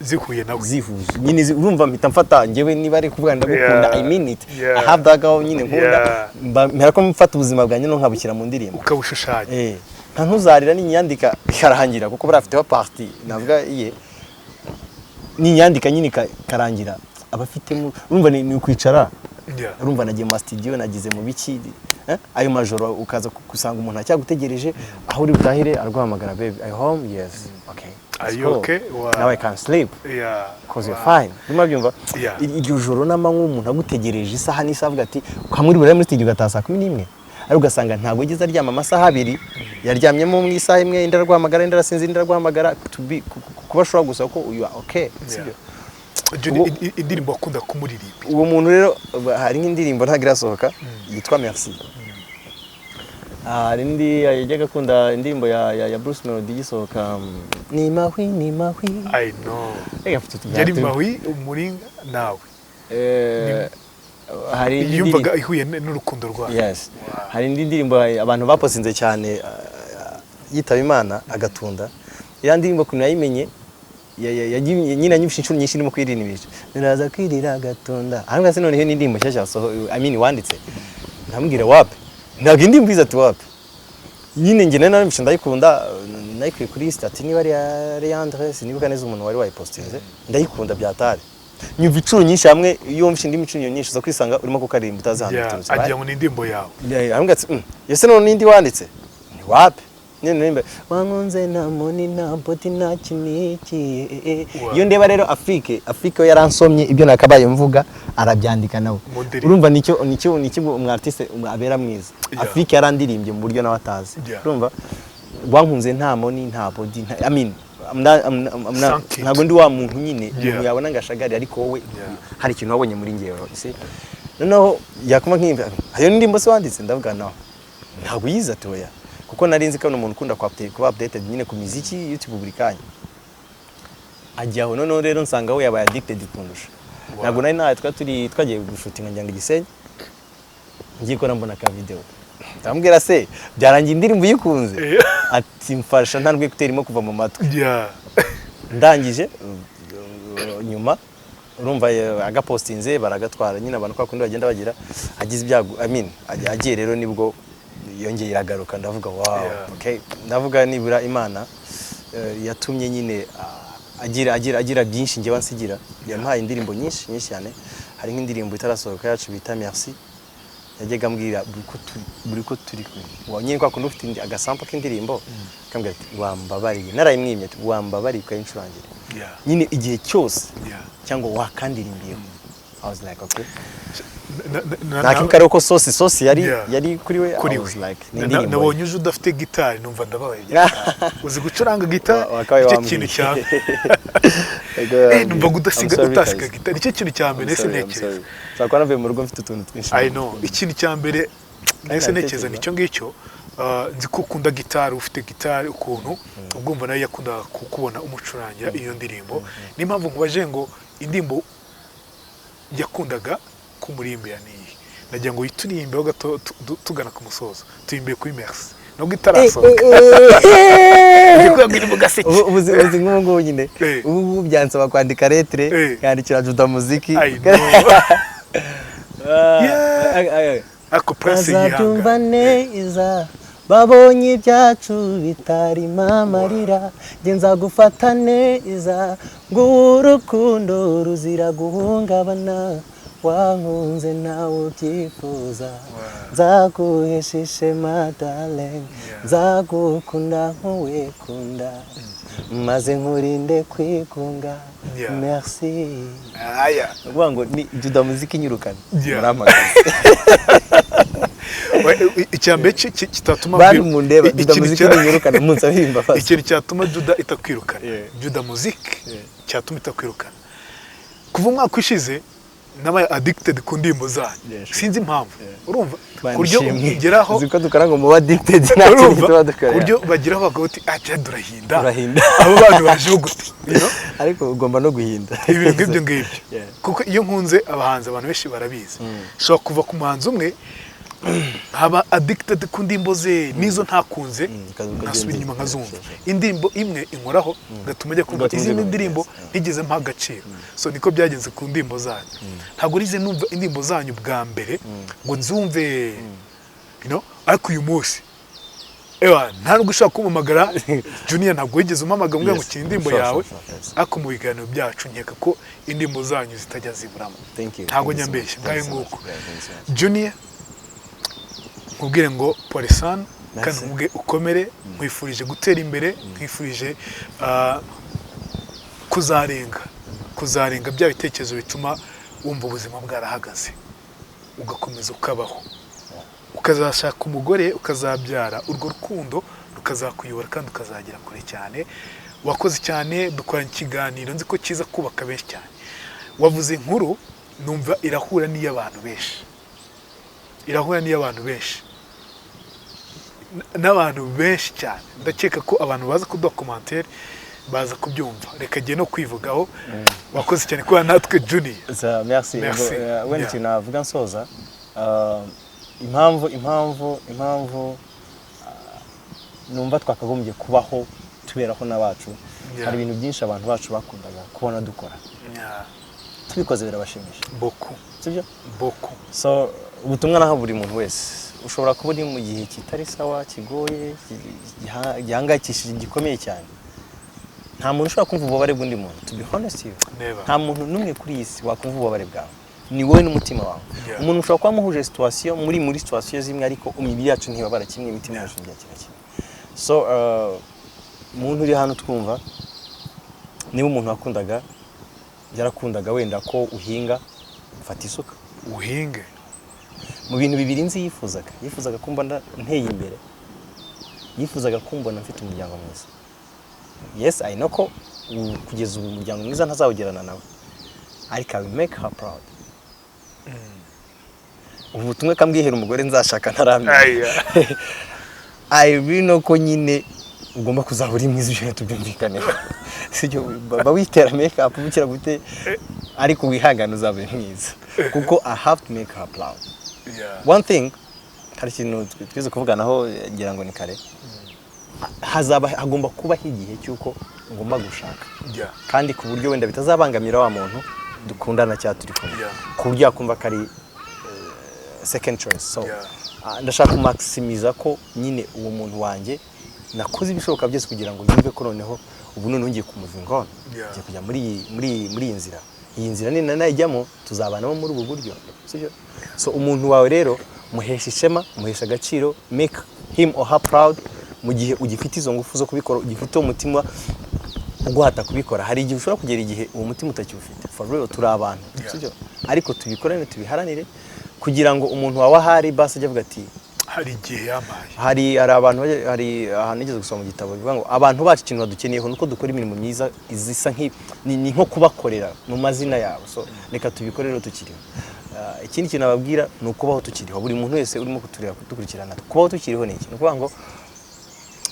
Zihuye nawe. Zihuje nyine, urumva mpita mfata njyewe niba ari kuvuga ndagukunda, I mean it. I have that girl nyine nkunda. Mpera ko mfata ubuzima bwanjye no nkabushyira mu ndirimbo. Ukabushushanya. Nka ntuzarira ninyandika ikarangira, kuko buriya afiteho partie navuga iye, ninyandika nyine ikarangira, abafitemo urumva ni ukwicara. Urumva nagiye mu studio, nagize mu biki, eh? Ayo majoro ukaza gusanga umuntu acyagutegereje aho uri butahire, araguhamagara: "Baby, are you home?" "Yes." "Okay." Are It's you cool. okay? Wow. Now I can sleep 'cause you're fine. Urimo urabyumva? Yeah. Iryo joro n'amanywa umuntu agutegereje isaha n'isaha, avuga ati ukamuri burare muri studio ugataha saa 11, ariko ugasanga ntabwo yigeze aryama amasaha 2, yaryamyemo mu isaha imwe, indi araguhamagara, indi arasinzira, indi araguhamagara, to be kuba ashobora gusa ko you are okay, sibyo? Juni, indirimbo wakunda kumuririmba? Uwo muntu rero, hari nk'indirimbo ntabwo irasohoka yitwa Merci. Hari indi yajyaga akunda, indirimbo ya Bruce Melody igisohoka, ni mahwi ni mahwi. I know. Reka mfite utugambo Yari mahwi umuringa nawe. Hari indi Yumvaga ihuye n'urukundo rwayo. Yes. Hari indi ndirimbo abantu bapostinze cyane yitaba Imana, agatunda. Iriya ndirimbo ukuntu nayimenye, nyine yanyumvishe inshuro nyinshi ndimo kuyiririmba, niraza kwirira agatunda. Ahubwo se noneho ni indirimbo nshyashya I mean wanditse? Ndamubwira: "Wapi, ntabwo indirimbo iza." Ati: "Wapi." Nyine njye nari narumvishe ndayikunda, nayikuye kuri status, niba ari iya Leandre, sinibuka neza umuntu wari wayipostinze. Ndayikunda byatari, nyumva inshuro nyinshi hamwe. Iyo wumvishe indi inshuro nyinshi, uza kwisanga urimo kukaririmba utazi ahantu biturutse. Agira ngo ni indirimbo yawe. Arambwira ati: "Ese none n'indi wanditse?" Ni wapi. Nyine ndirimba wankunze nta money, nta body, nta kiniki. Iyo ndeba rero Afrique, Afrique we yaransomye, ibyo nakabaye mvuga arabyandika nawe. Mu ndirimbo. Urumva nicyo umu artiste abera mwiza. Afrique yarandirimbye mu buryo nawe atazi. Urumva wankunze nta money, nta body, nta, I mean, I'm not, I'm not, Sans kit. ntabwo ndi wa muntu nyine umuntu yabona ngo ashagare, ariko wowe hari ikintu wabonye muri njyewe. See? Noneho yakuma nk'imva hayo ndirimbo se wanditse, ndavuga: "No, ntabwo uyizi." Ati: "Oya." Kuko nari nzi ko ari umuntu ukunda kuba updated nyine ku miziki, YouTube buri kanya ajya aho. Noneho rero nsanga we yabaye addicted kundusha. Ntabwo nari nawe, twari turi twagiye gushutinga njya ngo Igisenyi, ngiye kubona mbona ka video. Ndamubwira: "Se byarangiye indirimbo uyikunze?" Ati: "Mfasha, nta n'ubwo irimo kuva mu matwi." Ndangije nyuma urumva agapostinze baragatwara nyine abantu kwa kundi bagenda bagira agize ibyago, I mean, agiye rero nibwo yongeye iragaruka. Ndavuga: "Wow." Okay, ndavuga nibura Imana yatumye nyine agira byinshi njyewe ansigira. Yampaye indirimbo nyinshi nyinshi cyane. Hari nk'indirimbo itarasohoka yacu bita Merci, yajyaga ambwira buri ko turi kumwe. Wa nyine kwa kundi ufite agasample k'indirimbo, akambwira ati: "Wambabariye," narayimwimye, ati: "Wambabariye ukayincurangira nyine igihe cyose cyangwa wakandirimbiyeho." I was like, "Okay." Ntakibuka rero ko sosi yari yari kuri we. Kuri I we. was like, ni indirimbo ye. Nabonye uje udafite gitari, numva ndababaye. Uzi gucuranga gitari? Wakabaye Nicyo wambwiye. kintu cya Ego, wambwiye. Numva ngo udasiga I'm sorry, utasiga guys. gitari, nicyo kintu cya mbere I'm nahise sorry, I'm ntekereza. sorry. Nshobora kuba navuye mu rugo mfite utuntu twinshi. I know. Ikintu cya mbere nahise ntekereza Ntabitekereza. nicyo ngicyo. Nzi ko ukunda gitari, ufite gitari ukuntu, ubwo nawe yakundaga kukubona umucurangira iyo ndirimbo. Niyo mpamvu nkubaje ngo indirimbo yakundaga kumurimbira ni iyihe. Nagira ngo uyituririmbeho gato tugana ku musozo. Tuyimbiye kuri Merci nubwo itarasohoka. Ndi kuvuga ngo iri mu gaseke. Ubu uzi nk'ubu ngubu nyine, ubu ngubu byansaba kwandika lettre, nkandikira Juda Muziki. I know. Ariko Prince Bazabyumva yihangana. neza babonye ibyacu bitarimo amarira, njye nzagufata neza ngo urukundo ruzira guhungabana. Wankunze nawe ubyifuza, nzaguhesha ishema darling, nzagukunda nk'uwikunda, maze nkurinde kwigunga. Merci. Aya. Ni ukuvuga ngo ni Juda Muziki inyirukana. Murampagaze. Icya mbere kitatuma Bantu mundeba, Juda ikintu Muziki ninyirukana munsabire imbabazi. Ikintu cyatuma Juda itakwirukana, Juda Muziki, cyatuma itakwirukana, kuva umwaka ushize nabaye addicted ku ndirimbo zanyu. Sinzi impamvu, urumva, ku buryo Ishimwe. ugeraho Uzi ko dukora ngo muba addicted, nta kintu urumva, tuba ku dukora. buryo bageraho bakavuga bati: "Ah, Jada urahinda." Urahinda. Abo bantu bajeho gute, you know? Ariko ugomba no guhinda. Ibintu nk'ibyo ngibyo. Kuko iyo nkunze abahanzi, abantu benshi barabizi, ushobora kuva ku muhanzi umwe nkaba addicted ku ndirimbo ze, n'izo ntakunze ukagenda nkasubira inyuma nkazumva. Sure. Indirimbo imwe inkoraho gatuma njya kumva Ugatuma izindi uzigumira, ndirimbo ntigeze mpa agaciro. So niko byagenze ku ndirimbo zanyu. Ntabwo nize numva indirimbo zanyu bwa mbere ngo nzumve, ariko uyu munsi ewa nta nubwo ushobora kumpamagara. Junior, ntabwo wigeze umpamagara ngo ukine indirimbo yawe, ariko mu biganiro byacu nkeka ko indirimbo zanyu zitajya ziburamo. Thank you. Ntabwo Thank you so nyambeshye much. ngayo Thank you so nguko. much. Yeah, thank you so much. Junior, nkubwire ngo pole sana kandi Merci. nkubwire ukomere, nkwifurije gutera imbere, nkwifurije kuzarenga bya bitekerezo bituma wumva ubuzima bwarahagaze, ugakomeza ukabaho, ukazashaka umugore, ukazabyara, urwo rukundo rukazakuyobora kandi ukazagera kure cyane. Wakoze cyane dukoranye ikiganiro, nzi ko kiza kubaka benshi cyane. Wavuze inkuru numva irahura n'iy'abantu benshi, irahura n'iy'abantu benshi n'abantu benshi cyane. Ndakeka ko abantu baza kuduha commentaire Baza kubyumva. Reka agiye no kwivugaho. Wakoze cyane kuba natwe, Junior. Merci. Merci. Ubwo, wenda ikintu navuga nsoza, impamvu numva twakagombye kubaho tuberaho n'abacu, hari ibintu byinshi abantu bacu bakundaga kubona dukora. Tubikoze birabashimisha. Beaucoup. Sibyo? Beaucoup. So ubutumwa naha buri muntu wese ushobora kuba uri mu gihe kitari sawa, kigoye, gihangayikishije, gikomeye cyane, nta muntu ushobora kumva ububabare bw'undi muntu, to be honest you. Never. Nta muntu n'umwe kuri iyi si wakumva ububabare bwawe, ni wowe n'umutima wawe. Umuntu ushobora kuba muhuje situation, muri situation zimwe, ariko imibiri yacu ntibabara kimwe, imitima yacu ntiyakira kimwe. So muntu uri hano twumva, niba umuntu wakundaga yarakundaga wenda ko uhinga, fata isuka uhinge. Mu bintu bibiri nzi yifuzaga kumbona nteye imbere, yifuzaga kumbona mfite umuryango mwiza. Yes, I know ko kugeza ubu umuryango mwiza ntazawugirana nawe, ariko I will make her proud. Ubu butumwa kambwihera umugore nzashaka ntaramenya. Aya. I really know ko nyine ugomba kuzaba uri mwiza, ibyo tubyumvikaneho, sibyo? Ba witera make up bukira gute, ariko wihangane uzaba uri mwiza, kuko I have to make her proud. One thing, hari ikintu twize kuvuganaho, ngira ngo ni kare, hazaba hagomba kubaho igihe cy'uko ngomba gushaka kandi ku buryo wenda bitazabangamira wa muntu dukundana cyangwa turi kumwe, ku buryo yakumva ko ari second choice. So ndashaka kumaximiza ko nyine uwo muntu wanjye nakoze ibishoboka byose kugira ngo yumve ko noneho ubu noneho ngiye kumuvinga on, ngiye kujya muri iyi nzira. Iyi nzira ni nayijyamo, tuzabanamo muri ubu buryo, sibyo? So umuntu wawe rero muhesha ishema, muhesha agaciro, make him or her proud mu gihe ugifite izo ngufu zo kubikora, ugifite uwo mutima uguhata kubikora. Hari igihe ushobora kugera igihe uwo mutima utakiwufite. For real, turi abantu, sibyo? Ariko tubikorane, tubiharanire kugira ngo umuntu wawe ahari basi ajye avuga ati hari igihe yampaye. Hari abantu hari ahantu nigeze gusoma mu gitabo bivuga ngo abantu bacu ikintu badukeneyeho nuko dukora imirimo myiza izisa nki ni nko kubakorera mu mazina yabo. So reka tubikore rero tukiriho. Ikindi kintu nababwira ni ukubaho tukiriho. Buri muntu wese urimo kutureba, kudukurikirana, kubaho tukiriho ni iki? Ni ukuvuga ngo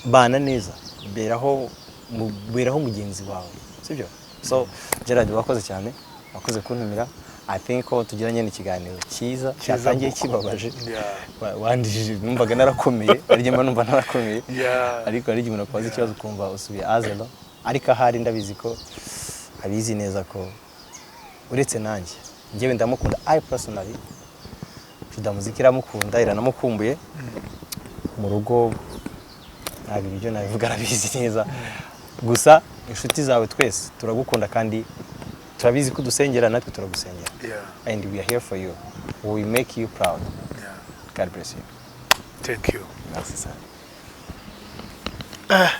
bana neza, beraho mugenzi wawe, sibyo? So Gerard, wakoze cyane, wakoze kuntumira. I think ko tugiranye n'ikiganiro cyiza cyatangiye beaucoup. kibabaje. Wandijije, numvaga narakomeye, hari igihe mba numva narakomeye, ariko hari igihe umuntu akubaza ikibazo ukumva usubiye à zéro. Ariko ahari ndabizi ko abizi neza ko uretse nanjye, njyewe ndamukunda. I personally, Juda Muziki iramukunda, iranamukumbuye mu rugo. Ntabwo ibyo nabivuga, arabizi neza. Gusa inshuti zawe twese turagukunda kandi turabizi ko udusengera, natwe turagusengera, and we are here for you, we will make you proud. God bless you. Thank you. Merci sana. Ah.